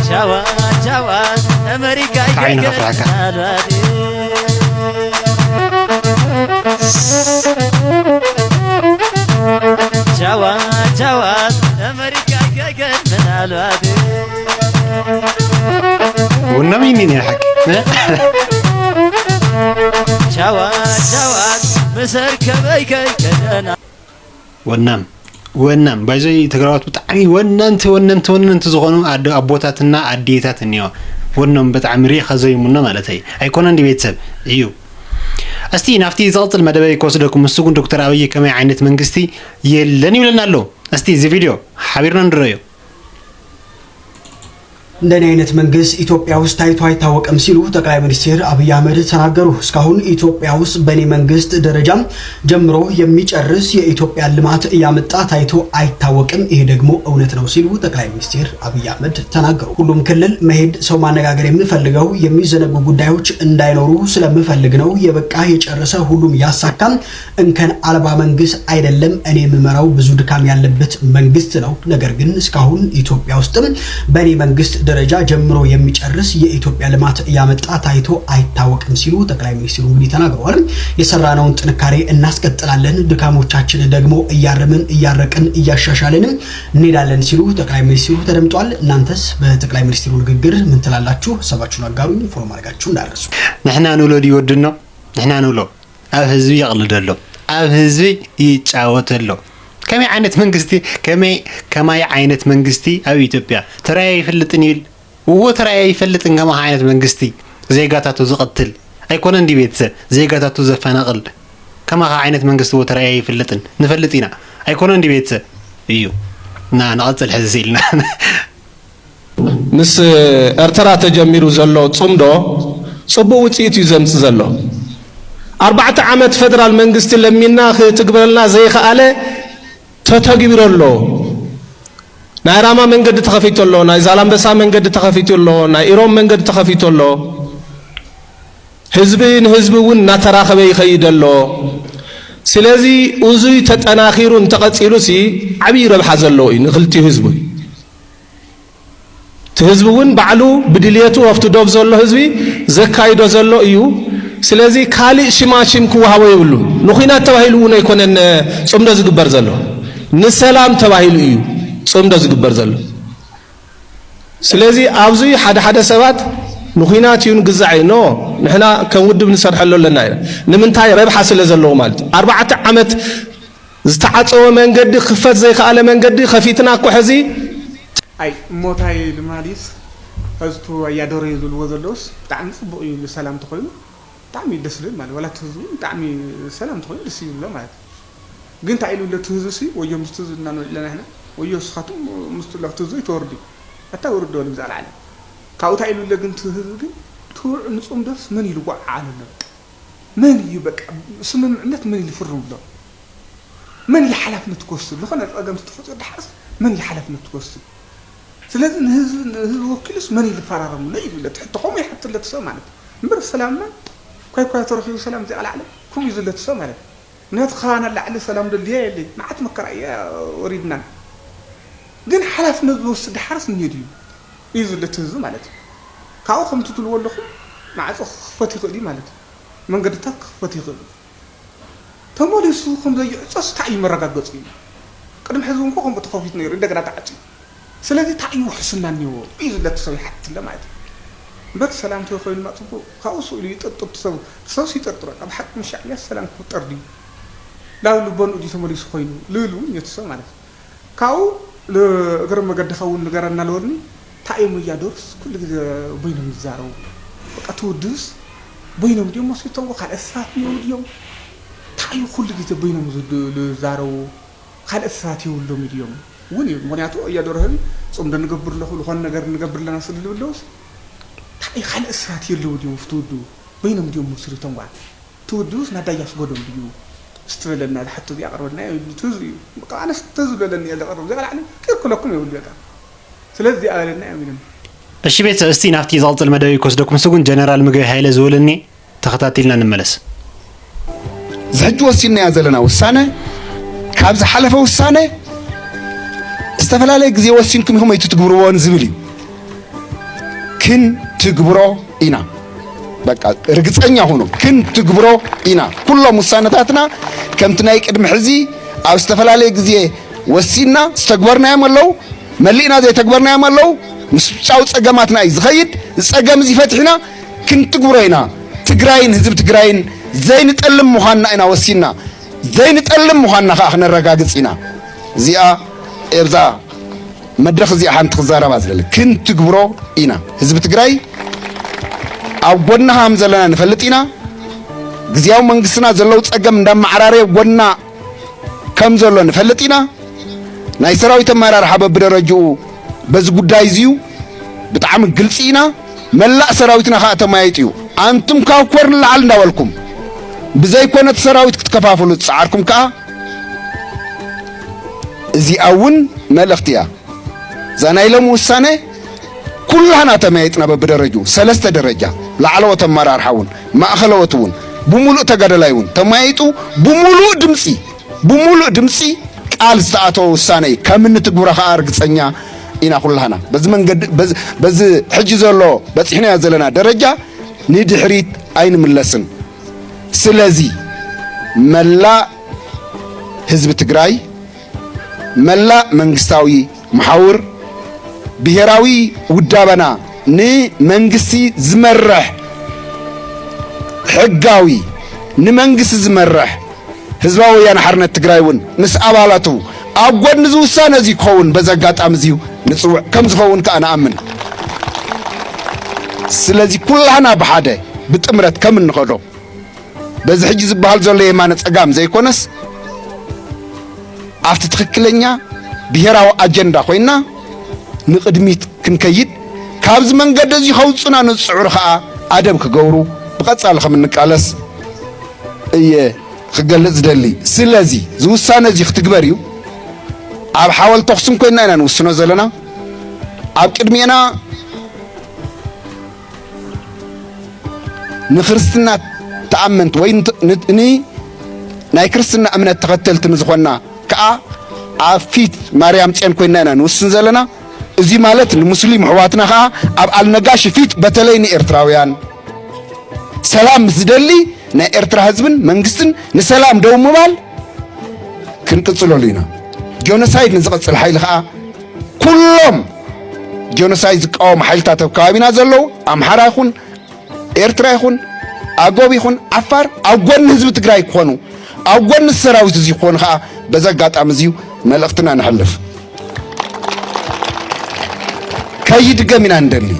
ቻዋ ቻዋ ኣመሪካ ዓይኒ ከፍርሐካ። ቻዋ ቻዋ ኣመሪካ ገገን ምናልባት ቡና ሚኒ ነው حق ቻዋ ቻዋ ምሰር ከበይከይ ከደና ወናም ወናም ባይዘይ ትግራዋት ብጣዕሚ ወነንቲ ወነንቲ ወነንቲ ዝኾኑ ኣቦታትና ኣዴታት እኒኦ ወኖም ብጣዕሚ ሪኻ ዘይሙና ማለት እዩ ኣይኮነ እንዲ ቤተሰብ እዩ እስቲ ናብቲ ዝቕፅል መደበይ ክወስደኩም ንሱ ግን ዶክተር ኣብይ ከመይ ዓይነት መንግስቲ የለን ይብለና ኣሎ እስቲ እዚ ቪድዮ ሓቢርና ንረዮ እንደኔ አይነት መንግስት ኢትዮጵያ ውስጥ ታይቶ አይታወቅም ሲሉ ጠቅላይ ሚኒስትር አብይ አህመድ ተናገሩ። እስካሁን ኢትዮጵያ ውስጥ በእኔ መንግስት ደረጃ ጀምሮ የሚጨርስ የኢትዮጵያ ልማት ያመጣ ታይቶ አይታወቅም፣ ይሄ ደግሞ እውነት ነው ሲሉ ጠቅላይ ሚኒስትር አብይ አህመድ ተናገሩ። ሁሉም ክልል መሄድ ሰው ማነጋገር የምፈልገው የሚዘነጉ ጉዳዮች እንዳይኖሩ ስለምፈልግ ነው። የበቃ የጨረሰ ሁሉም ያሳካም እንከን አልባ መንግስት አይደለም እኔ የምመራው ብዙ ድካም ያለበት መንግስት ነው። ነገር ግን እስካሁን ኢትዮጵያ ውስጥም በእኔ መንግስት ደረጃ ጀምሮ የሚጨርስ የኢትዮጵያ ልማት ያመጣ ታይቶ አይታወቅም ሲሉ ጠቅላይ ሚኒስትሩ እንግዲህ ተናግረዋል። የሰራነውን ጥንካሬ እናስቀጥላለን፣ ድካሞቻችን ደግሞ እያረምን እያረቅን እያሻሻልንም እንሄዳለን ሲሉ ጠቅላይ ሚኒስትሩ ተደምጧል። እናንተስ በጠቅላይ ሚኒስትሩ ንግግር ምን ትላላችሁ? ሀሳባችሁን አጋሩኝ። ፎሎ ማድረጋችሁ እንዳትረሱ። ንሕና ንብሎ ድዩ ወድኖ ንሕና ንብሎ ኣብ ህዝቢ የቕልደሎ ኣብ ህዝቢ ይጫወት ኣሎ። ከመይ ዓይነት መንግስቲ፣ ከመይ፣ ከማይ ዓይነት መንግስቲ ኣብ ኢትዮጵያ ተራእየ ኣይፈልጥን ይብል። እዎ ተራእየ ኣይፈልጥን ከማኻ ዓይነት መንግስቲ ዜጋታቱ ዝቐትል። ኣይኮነን ድዩ ቤተሰብ? ዜጋታቱ ዘፈናቕል። ከማኻ ዓይነት መንግስቲ እዎ ተራእየ ኣይፈልጥን። ንፈልጥ ኢና። ኣይኮነን ድዩ ቤተሰብ? እዩ። እና ንቐጽል ሕዚ ኢልና። ምስ ኤርትራ ተጀሚሩ ዘሎ ጽምዶ ጽቡቕ ውጽኢት እዩ ዘምጽእ ዘሎ። ኣርባዕተ ዓመት ፈደራል መንግስቲ ለሚንና ክትግብረልና ዘይኸኣለ ተተግቢሩ ኣሎ። ናይ ራማ መንገዲ ተኸፊቱ ኣሎ፣ ናይ ዛላምበሳ መንገዲ ተኸፊቱ ኣሎ፣ ናይ ኢሮም መንገዲ ተኸፊቱ ኣሎ። ህዝቢ ንህዝቢ እውን እናተራኸበ ይኸይድ ኣሎ። ስለዚ እዙይ ተጠናኺሩ እንተቐጺሉሲ ዓብዪ ረብሓ ዘለዎ እዩ ንክልቲኡ ህዝቢ። እቲ ህዝቢ እውን ባዕሉ ብድልየቱ ኣብቲ ዶብ ዘሎ ህዝቢ ዘካይዶ ዘሎ እዩ። ስለዚ ካልእ ሽማሽም ክወሃቦ የብሉን። ንኹናት ተባሂሉ እውን ኣይኮነን ጽምዶ ዝግበር ዘሎ፣ ንሰላም ተባሂሉ እዩ ጽምዶ ዝግበር ዘሎ። ስለዚ ኣብዚ ሓደ ሓደ ሰባት ንኹናት እዩ ንግዛዕ እዩ። ኖ፣ ንሕና ከም ውድብ ንሰርሐሉ ኣለና ኢና። ንምንታይ? ረብሓ ስለ ዘለዎ ማለት እዩ። ኣርባዕተ ዓመት ዝተዓፀወ መንገዲ፣ ክኽፈት ዘይከኣለ መንገዲ ከፊትና እኮ ሕዚ። ኣይ እሞታይ ድማ ድዩስ ሕዝቱ ኣያዶረዩ ዝብልዎ ዘለውስ ብጣዕሚ ፅቡቕ እዩ። ሰላም ተኾይኑ ብጣዕሚ እዩ ደስ ዝብል ማለት፣ ዋላ እቲ ህዝቢ እውን ብጣዕሚ ሰላም ተኾይኑ ደስ ይብሎ ማለት እዩ። ግን እንታይ ኢሉ ኣሎ እቲ ህዝቢ ሲ? ወዮ ምስቲ ህዝቢ እናንብል ኣለና ንሕና፣ ወዮ ንስኻትኩም ምስቲ ለኽቲ ህዝቢ ይተወርዱ። ኣታ ውርድ በሉ ብዛ ላዕሊ። ካብኡ እንታይ ኢሉ ኣሎ ግን እቲ ህዝቢ ግን፣ እቲ ውዕ ንፁም ዶስ መን ኢሉ ይጎዓዓሉ ኣሎ? በቃ መን እዩ በቃ ስምምዕነት መን ኢሉ ይፍርም ኣሎ? መን እዩ ሓላፍነት ክወስድ? ዝኾነ ፀገም ተፈፂሩ ድሓርስ መን እዩ ሓላፍነት ክወስድ? ስለዚ ንህዝቢ ንህዝቢ ወኪሉስ መን እዩ ዝፈራረም ኣሎ እዩ ዝብለ እቲ ሕቶ። ከምኡ ይሓትለት ሰብ ማለት እዩ። እምበር ሰላምና ኳይ ኳይ ተረኺቡ ሰላም እዚኣ ላዕለ ከምኡ እዩ ዝብለ እቲ ሰብ ማለት እዩ። ምክንያቱ ካባና ላዕሊ ሰላም ደልያ የለይ። መዓት መከራ እያ ወሪድናን። ግን ሓላፍነት ዝወስድ ድሓርስ እኒኦ ድዩ እዩ ዝብለ እቲ ህዝቢ ማለት እዩ። ካብኡ ከምቲ ትብልዎ ኣለኹም ማዕፆ ክኽፈት ይኽእል እዩ ማለት እዩ። መንገድታት ክኽፈት ይኽእል እዩ። ተመሊሱ ከም ዘይዕፀስ እንታይ እዩ መረጋገፂ እዩ? ቅድሚ ሕዚ እውን እኮ ከምኡ ተኸፊቱ ነይሩ እንደገና ተዓፅዩ። ስለዚ እንታይ እዩ ውሕስና እኒዎ እዩ ዝብለ እቲ ሰብ ይሓትት ኣሎ ማለት እዩ። እምበር ሰላም ተኮይኑ ማ ፅቡቅ ካብኡ ስእሉ ይጥርጥር እቲ ሰብ እቲ ሰብስ ይጥርጥር በቃ ብሓቂ ምስ ሻዕብያ ሰላም ክፍጠር ድዩ? ናብ ልቦንኡ ድዩ ተመሊሱ ኮይኑ ልብል እውን እዩ እቲ ሰብ ማለት እዩ። ካብኡ እግረ መገድኻ እውን ንገረና ልበልኒ። እንታይ እዮም ወያደርስ ኩሉ ግዜ በይኖም ዝዛረቡ? በቃ እቲ ውድብስ በይኖም ድዮም መስሪቶምዎ ካልኦት ሰባት እኒአው ድዮም? እንታይ እዩ ኩሉ ግዜ በይኖም ዝዛረቡ? ካልኦት ሰባት የብሎም ድዮም? እውን እዩ ምኽንያቱ ወያደር ህዝቢ ፅምዶ ንገብር ኣለኹ ዝኾነ ነገር ንገብር ኣለና ስለ ዝብለውስ እንታይ እዩ ካልኦት ሰባት የለው ድዮም ኣብቲ ውድብ? በይኖም ድዮም መስሪቶምዋ? እቲ ውድብስ ናዳ እያስጎዶም ድዩ? እስቲ በለና፣ እዚ ሕቶ እዚ ኣቕርበልና እዩ፣ እቲ ህዝቢ እዩ። በቃ ኣነስ እቲ ህዝቢ በለኒ እየ ዘቕርብ፣ እዚኣ ላዕሊ ክልክለኩም የብሉ በቃ። ስለዚ እዚኣ በለና እዮም ኢሎም። እሺ ቤተሰብ፣ እስቲ ናብቲ ዝቕጽል መደብ ክወስደኩም፣ እሱ ግን ጀነራል ምግበይ ሃይለ ዝብል እኒ ተኸታቲልና ንመለስ። እዚ ሕጂ ወሲንናዮ ዘለና ውሳነ ካብ ዝሓለፈ ውሳነ ዝተፈላለየ ግዜ ወሲንኩም ኢኹም ኣይትትግብርዎን ዝብል እዩ። ክንትግብሮ ኢና። በቃ ርግጸኛ ሁኑ፣ ክንትግብሮ ኢና። ኩሎም ውሳነታትና ከምቲ ናይ ቅድሚ ሕዚ ኣብ ዝተፈላለየ ግዜ ወሲንና ዝተግበርናዮም ኣለዉ፣ መሊእና ዘይተግበርናዮም ኣለዉ። ምስ ውጫዊ ጸገማትና እዩ ዝኸይድ። እዚ ጸገም እዚ ፈቲሕና ክንትግብሮ ኢና። ትግራይን ህዝቢ ትግራይን ዘይንጠልም ምዃንና ኢና ወሲንና። ዘይንጠልም ምዃንና ከዓ ክነረጋግጽ ኢና። እዚኣ እብዛ መድረኽ እዚኣ ሓንቲ ክዛረባ ዝደሊ፣ ክንትግብሮ ኢና። ህዝቢ ትግራይ ኣብ ጎንኻ ከም ዘለና ንፈልጥ ኢና። ግዝያዊ መንግስትና ዘለዉ ጸገም እንዳመዓራረየ ኣብ ጎንና ከም ዘሎ ንፈልጥ ኢና። ናይ ሰራዊት ኣመራርሓ በብደረጅኡ በዚ ጉዳይ እዚዩ ብጣዕሚ ግልፂ ኢና። መላእ ሰራዊትና ከዓ ተማይጡ እዩ። ኣንቱም ካብ ኮር ንላዕሊ እንዳበልኩም ብዘይኮነ እቲ ሰራዊት ክትከፋፍሉ ዝፀዓርኩም ከዓ እዚኣ እውን መልእኽቲ እያ። እዛ ናይ ሎሚ ውሳነ ኩላህና ተመያይጥና በብደረጅኡ ሰለስተ ደረጃ ላዕለዎት ኣመራርሓ እውን ማእኸለዎት እውን ብሙሉእ ተጋደላይ እውን ተመያይጡ ብሙሉእ ድምፂ ብሙሉእ ድምፂ ቃል ዝተኣተወ ውሳነ እዩ። ከም እንትግብሮ ከዓ ርግፀኛ ኢና ኩላህና። በዚ መንገዲ በዚ በዚ ሕጂ ዘሎ በፂሕናዮ ዘለና ደረጃ ንድሕሪት ኣይንምለስን። ስለዚ መላእ ህዝቢ ትግራይ መላእ መንግስታዊ መሓውር ብሄራዊ ውዳበና ንመንግስቲ ዝመርሕ ሕጋዊ ንመንግስቲ ዝመርሕ ህዝባዊ ወያነ ሓርነት ትግራይ እውን ምስ ኣባላቱ ኣብ ጎኒ እዚ ውሳነ እዚ ክኸውን በዚ ኣጋጣሚ እዚዩ ንጽውዕ ከም ዝኸውን ከኣ ንኣምን። ስለዚ ኩላህና ብሓደ ብጥምረት ከም እንኸዶ በዚ ሕጂ ዝበሃል ዘሎ የማነ ጸጋም ዘይኮነስ ኣብቲ ትኽክለኛ ብሄራዊ ኣጀንዳ ኮይና ንቕድሚት ክንከይድ ካብዚ መንገዲ እዚ ከውጹና ንጽዕሩ ከኣ ኣደብ ክገብሩ ብቐጻሊ ከም እንቃለስ እየ ክገልጽ ዝደሊ። ስለዚ ዝውሳነ እዚ ክትግበር እዩ። ኣብ ሓወል ተኹስን ኮይና ኢና ንውስኖ ዘለና። ኣብ ቅድሜና ንክርስትና ተኣመንት ወይ ን- ን- ን- ናይ ክርስትና እምነት ተኸተልቲ ንዝኾንና ከኣ ኣብ ፊት ማርያም ጽዮን ኮይና ኢና ንውስን ዘለና። እዚ ማለት ንሙስሊም ኣሕዋትና ከኣ ኣብ ኣልነጋሽ ፊት በተለይ ንኤርትራውያን ሰላም ምስ ዝደሊ ናይ ኤርትራ ህዝብን መንግስትን ንሰላም ደው ምባል ክንቅጽለሉ ኢና። ጆኖሳይድ ንዝቐጽል ሓይሊ ከኣ ኩሎም ጆኖሳይድ ዝቃወሙ ሓይልታት ኣብ ከባቢና ዘለዉ ኣምሓራ ይኹን ኤርትራ ይኹን ኣጎብ ይኹን ዓፋር ኣብ ጎኒ ህዝቢ ትግራይ ክኾኑ ኣብ ጎኒ ሰራዊት እዚ ክኾኑ ከኣ በዚ ኣጋጣሚ እዚዩ መልእኽትና ነሕልፍ። ከይድገም ኢና ንደሊ።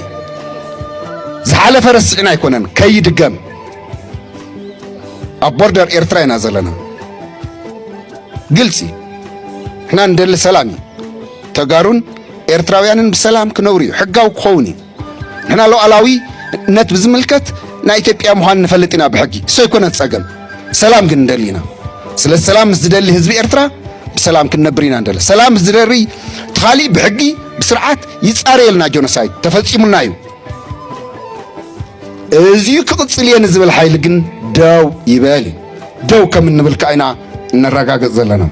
ዝሓለፈ ረሲዕና ኣይኮነን፣ ከይድገም። ኣብ ቦርደር ኤርትራ ኢና ዘለና። ግልጺ፣ ንሕና ንደሊ ሰላም እዩ። ተጋሩን ኤርትራውያንን ብሰላም ክነብሩ እዩ፣ ሕጋዊ ክኸውን እዩ። ንሕና ሉዓላዊነት ብዝምልከት ናይ ኢትዮጵያ ምዃን ንፈልጥ ኢና ብሕጊ፣ እሱ ኣይኮነን ጸገም። ሰላም ግን ንደሊ ኢና። ስለዚ ሰላም ምስ ዝደሊ ህዝቢ ኤርትራ ብሰላም ክንነብር ኢና ንደሊ። ሰላም ምስ ዝደሊ ትኻሊ ብሕጊ ብስርዓት ይጻረየልና፣ ጆኖሳይድ ተፈጺሙና እዩ። እዚዩ ክቕጽል እየ ንዝብል ሓይሊ ግን ደው ይበል እዩ። ደው ከም እንብል ከኣ ኢና እነረጋግጽ ዘለና።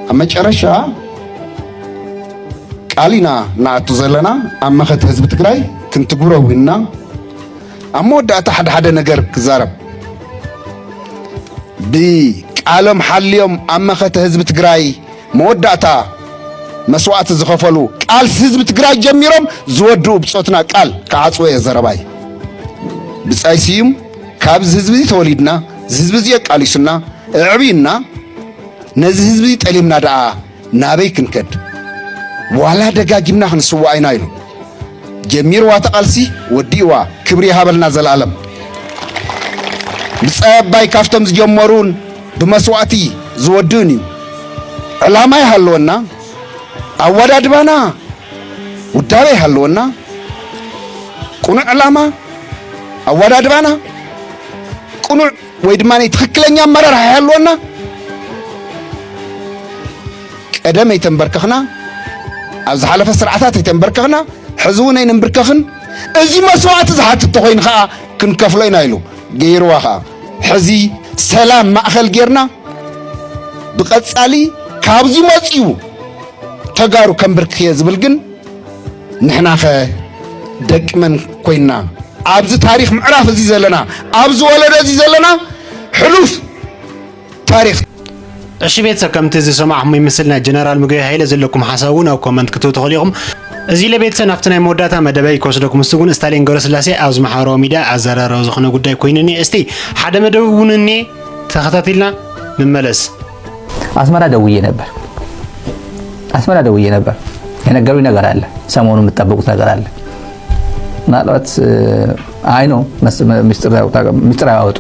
ኣብ መጨረሻ ቃል ኢና ንኣቱ ዘለና። ኣብ መኸተ ህዝቢ ትግራይ ክንትግብሮ እውን ኢና። ኣብ መወዳእታ ሓደ ሓደ ነገር ክዛረብ። ብቃሎም ሓልዮም ኣብ መኸተ ህዝቢ ትግራይ መወዳእታ መስዋእቲ ዝኸፈሉ ቃልሲ ህዝቢ ትግራይ ጀሚሮም ዝወድኡ ብጾትና ቃል ክዓጽዎ እየ ዘረባይ። ብጻይ ስዩም ካብዚ ህዝቢ ተወሊድና፣ እዚ ህዝቢ እዚ ኣቃሊሱና፣ ኣዕብዩና፣ ነዚ ህዝቢ ጠሊምና ደኣ ናበይ ክንከድ? ዋላ ደጋጊምና ክንስዋእ ኢና ኢሉ። ጀሚርዋ ተቓልሲ ወዲእዋ። ክብሪ ይሃበልና ዘላለም። ብጻይ ኣባይ ካብቶም ዝጀመሩን ብመስዋእቲ ዝወድእን እዩ። ዕላማ ይሃለወና፣ ኣወዳድባና ውዳበ ይሃለወና፣ ቅኑዕ ዕላማ ኣወዳድባና ቅኑዕ ወይ ድማ ናይ ትኽክለኛ ኣመራርሓ ይሃለወና። ቀደም ኣይተንበርከኽና፣ ኣብ ዝሓለፈ ስርዓታት ኣይተንበርከኽና፣ ሕዚ እውን ኣይንንብርከኽን። እዚ መስዋእቲ ዝሓትት ተኾይኑ ኸዓ ክንከፍሎ ኢና ኢሉ ገይርዋ ኸዓ። ሕዚ ሰላም ማእኸል ጌርና ብቐጻሊ ካብዚ መጺኡ ተጋሩ ከንብርክኽ እየ ዝብል ግን ንሕናኸ ደቂ መን ኮይንና? ኣብዚ ታሪኽ ምዕራፍ እዚ ዘለና፣ ኣብዚ ወለዶ እዚ ዘለና ሕሉፍ ታሪኽ። እሺ ቤተሰብ፣ ከምቲ ዝሰማዕኹም ይመስል ናይ ጀነራል ምግበይ ሃይለ ዘለኩም ሓሳብ እውን ኣብ ኮመንት ክትህቡ ትኽእሉ ኢኹም። እዚ ኢለ ቤተሰብ ናብቲ ናይ መወዳእታ መደበይ ክወስደኩም። ንሱ እውን ስታሊን ገብረስላሴ ኣብዚ ማሕበራዊ ሚድያ ኣዘራራቢ ዝኾነ ጉዳይ ኮይኑ እኒአ። እስቲ ሓደ መደብ እውን እኒአ፣ ተኸታቲልና ንመለስ። አስመራ ደውዬ ነበር። አስመራ ደውዬ ነበር። የነገሩኝ ነገር አለ። ሰሞኑን የምትጠብቁት ነገር አለ። ምናልባት አይ ነው ምስጢር አያወጡ።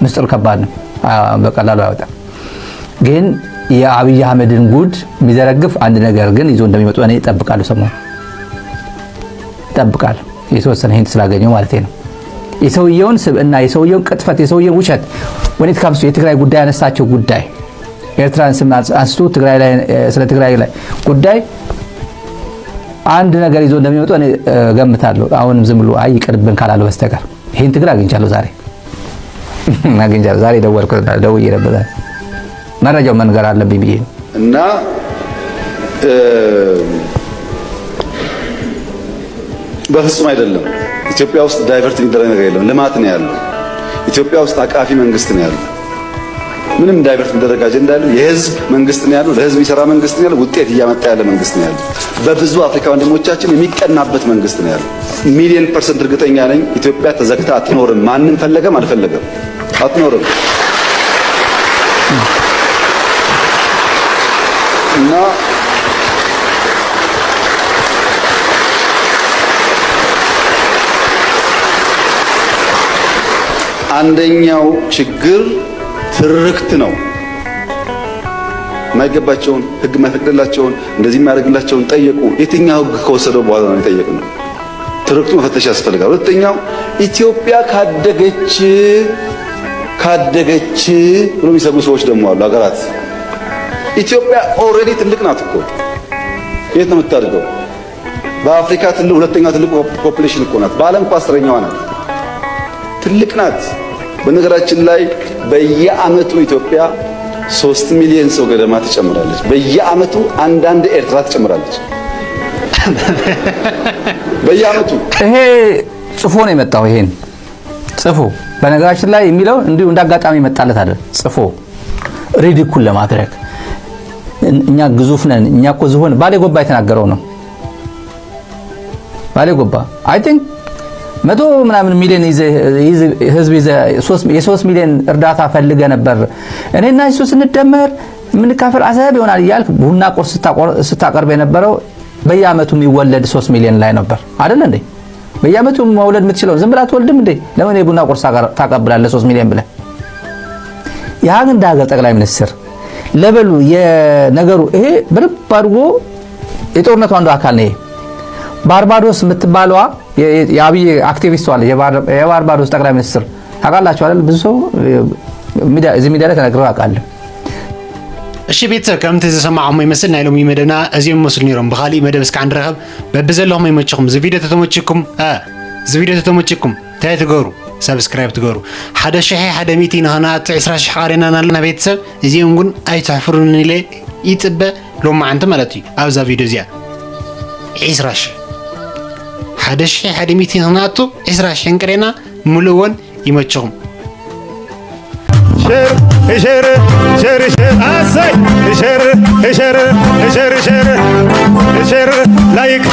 ምስጢር ከባድ ነው፣ በቀላሉ አይወጣም። ግን የአብይ አህመድን ጉድ የሚዘረግፍ አንድ ነገር ግን ይዞ እንደሚመጡ እኔ እጠብቃለሁ። ሰሞኑን እጠብቃለሁ። የተወሰነ ሂንት ስላገኘው ማለት ነው። የሰውየውን ስብዕና፣ የሰውየውን ቅጥፈት፣ የሰውየውን ውሸት ወኔት ካምሱ የትግራይ ጉዳይ ያነሳቸው ጉዳይ ኤርትራን ስም አንስቶ ትግራይ ላይ ስለ ትግራይ ላይ ጉዳይ አንድ ነገር ይዞ እንደሚመጡ እኔ እገምታለሁ። አሁንም ዝም ብሎ አይ ይቅርብን ካላሉ በስተቀር ይህን ትግል አግኝቻለሁ። ዛሬ አግኝቻለሁ። ዛሬ ደወልኩ፣ ደውዬ ነበር። መረጃው መንገር አለብኝ ብዬ ነው። እና በፍጹም አይደለም። ኢትዮጵያ ውስጥ ዳይቨርት የሚደረግ ነገር የለም። ልማት ነው ያለው። ኢትዮጵያ ውስጥ አቃፊ መንግስት ነው ያለው። ምንም ዳይቨርት የሚደረግ አጀንዳ የለም። የህዝብ መንግስት ነው ያለው። ለህዝብ የሚሰራ መንግስት ነው ያለው። ውጤት እያመጣ ያለ መንግስት ነው ያለው። በብዙ አፍሪካ ወንድሞቻችን የሚቀናበት መንግስት ነው ያለው። ሚሊዮን ፐርሰንት እርግጠኛ ነኝ ኢትዮጵያ ተዘግታ አትኖርም። ማንም ፈለገም አልፈለገም አትኖርም። እና አንደኛው ችግር ትርክት ነው። የማይገባቸውን፣ ህግ የማይፈቅድላቸውን፣ እንደዚህ የማያደርግላቸውን ጠየቁ። የትኛው ህግ ከወሰደው በኋላ ነው የጠየቅነው? ትርክቱ መፈተሽ ያስፈልጋል። ሁለተኛው ኢትዮጵያ ካደገች፣ ካደገች ብሎ የሚሰጉ ሰዎች ደግሞ አሉ። ሀገራት፣ ኢትዮጵያ already ትልቅ ናት እኮ። የት ነው የምታድገው? በአፍሪካ ትልቅ፣ ሁለተኛ ትልቅ ፖፕ-፣ population እኮ ናት። በዓለም እኮ አስረኛዋ ናት። ትልቅ ናት። በነገራችን ላይ በየአመቱ ኢትዮጵያ ሶስት ሚሊዮን ሰው ገደማ ትጨምራለች። በየአመቱ አንዳንድ ኤርትራ ትጨምራለች። በየአመቱ። ይሄ ጽፎ ነው የመጣው። ይሄን ጽፎ፣ በነገራችን ላይ የሚለው እንዲሁ እንዳጋጣሚ መጣለት አይደል። ጽፎ ridicule ለማድረግ፣ እኛ ግዙፍ ነን፣ እኛ እኮ ዝሆን፣ ባሌ ጎባ የተናገረው ነው። ባሌ ጎባ፣ I think መቶ ምናምን ሚሊዮን ይዘህ፣ ይዘህ፣ ህዝብ ይዘህ፣ ሶስት፣ የሶስት ሚሊዮን እርዳታ ፈልገ ነበር፣ እኔና እሱ ስንደመር የምንካፈል አሰብ ይሆናል እያልክ ቡና ቁርስ ስታቆር-፣ ስታቀርብ የነበረው በየአመቱ የሚወለድ ሶስት ሚሊዮን ላይ ነበር አይደል እንዴ? በየአመቱ መውለድ የምትችለው ዝም ብላ አትወልድም እንዴ? ለምን የቡና ቁርስ ታቀር-፣ ታቀብላለህ ሶስት ሚሊዮን ብለህ? የሀገር፣ እንደ ሀገር ጠቅላይ ሚኒስትር ለበሉ የነገሩ፣ ይሄ በደንብ አድርጎ የጦርነቱ አንዱ አካል ነው። ይሄ ባርባዶስ የምትባለዋ የ-፣ የ-፣ የአብይ አክቲቪስቷ አለ፣ የባር-፣ የባርባዶስ ጠቅላይ ሚኒስትር ታውቃላችሁ አይደል? ብዙ ሰው ሚዲያ፣ እዚህ ሚዲያ ላይ ተናግረው ያውቃሉ። እሺ ቤተሰብ፣ ከምቲ ዝሰማዕኹሞ ይመስል ናይ ሎሚ መደብና እዚኦም ይመስሉ ነይሮም። ብኻሊእ መደብ እስካዕ ንራኸብ። በብዘለኹሞ ይመችኹም። እዚ ቪድዮ ተተመችኩም፣ እ፣ እዚ ቪድዮ ተተመችኩም እንታይ ትገሩ? ሰብስክራይብ ትገሩ። ሓደ ሽሕ ሓደ ሚእቲ ንኸናቱ ዕስራ ሽሕ ቃሪና ኣለና ቤተሰብ። እዚኦም ግን ኣይትሕፍሩን ኢለ ይጽበ፣ ሎማዓንቲ ማለት እዩ። ኣብዛ ቪድዮ እዚኣ ዕስራ ሽሕ፣ ሓደ ሽሕ ሓደ ሚእቲ ንኸናቱ ዕስራ ሽሕ እንቅሬና ምልእዎን። ይመችኹም። ሸር ሸር ሸር ሸር ኣሰይ ሸር ሸር ሸር ሸር ሸር ላይክ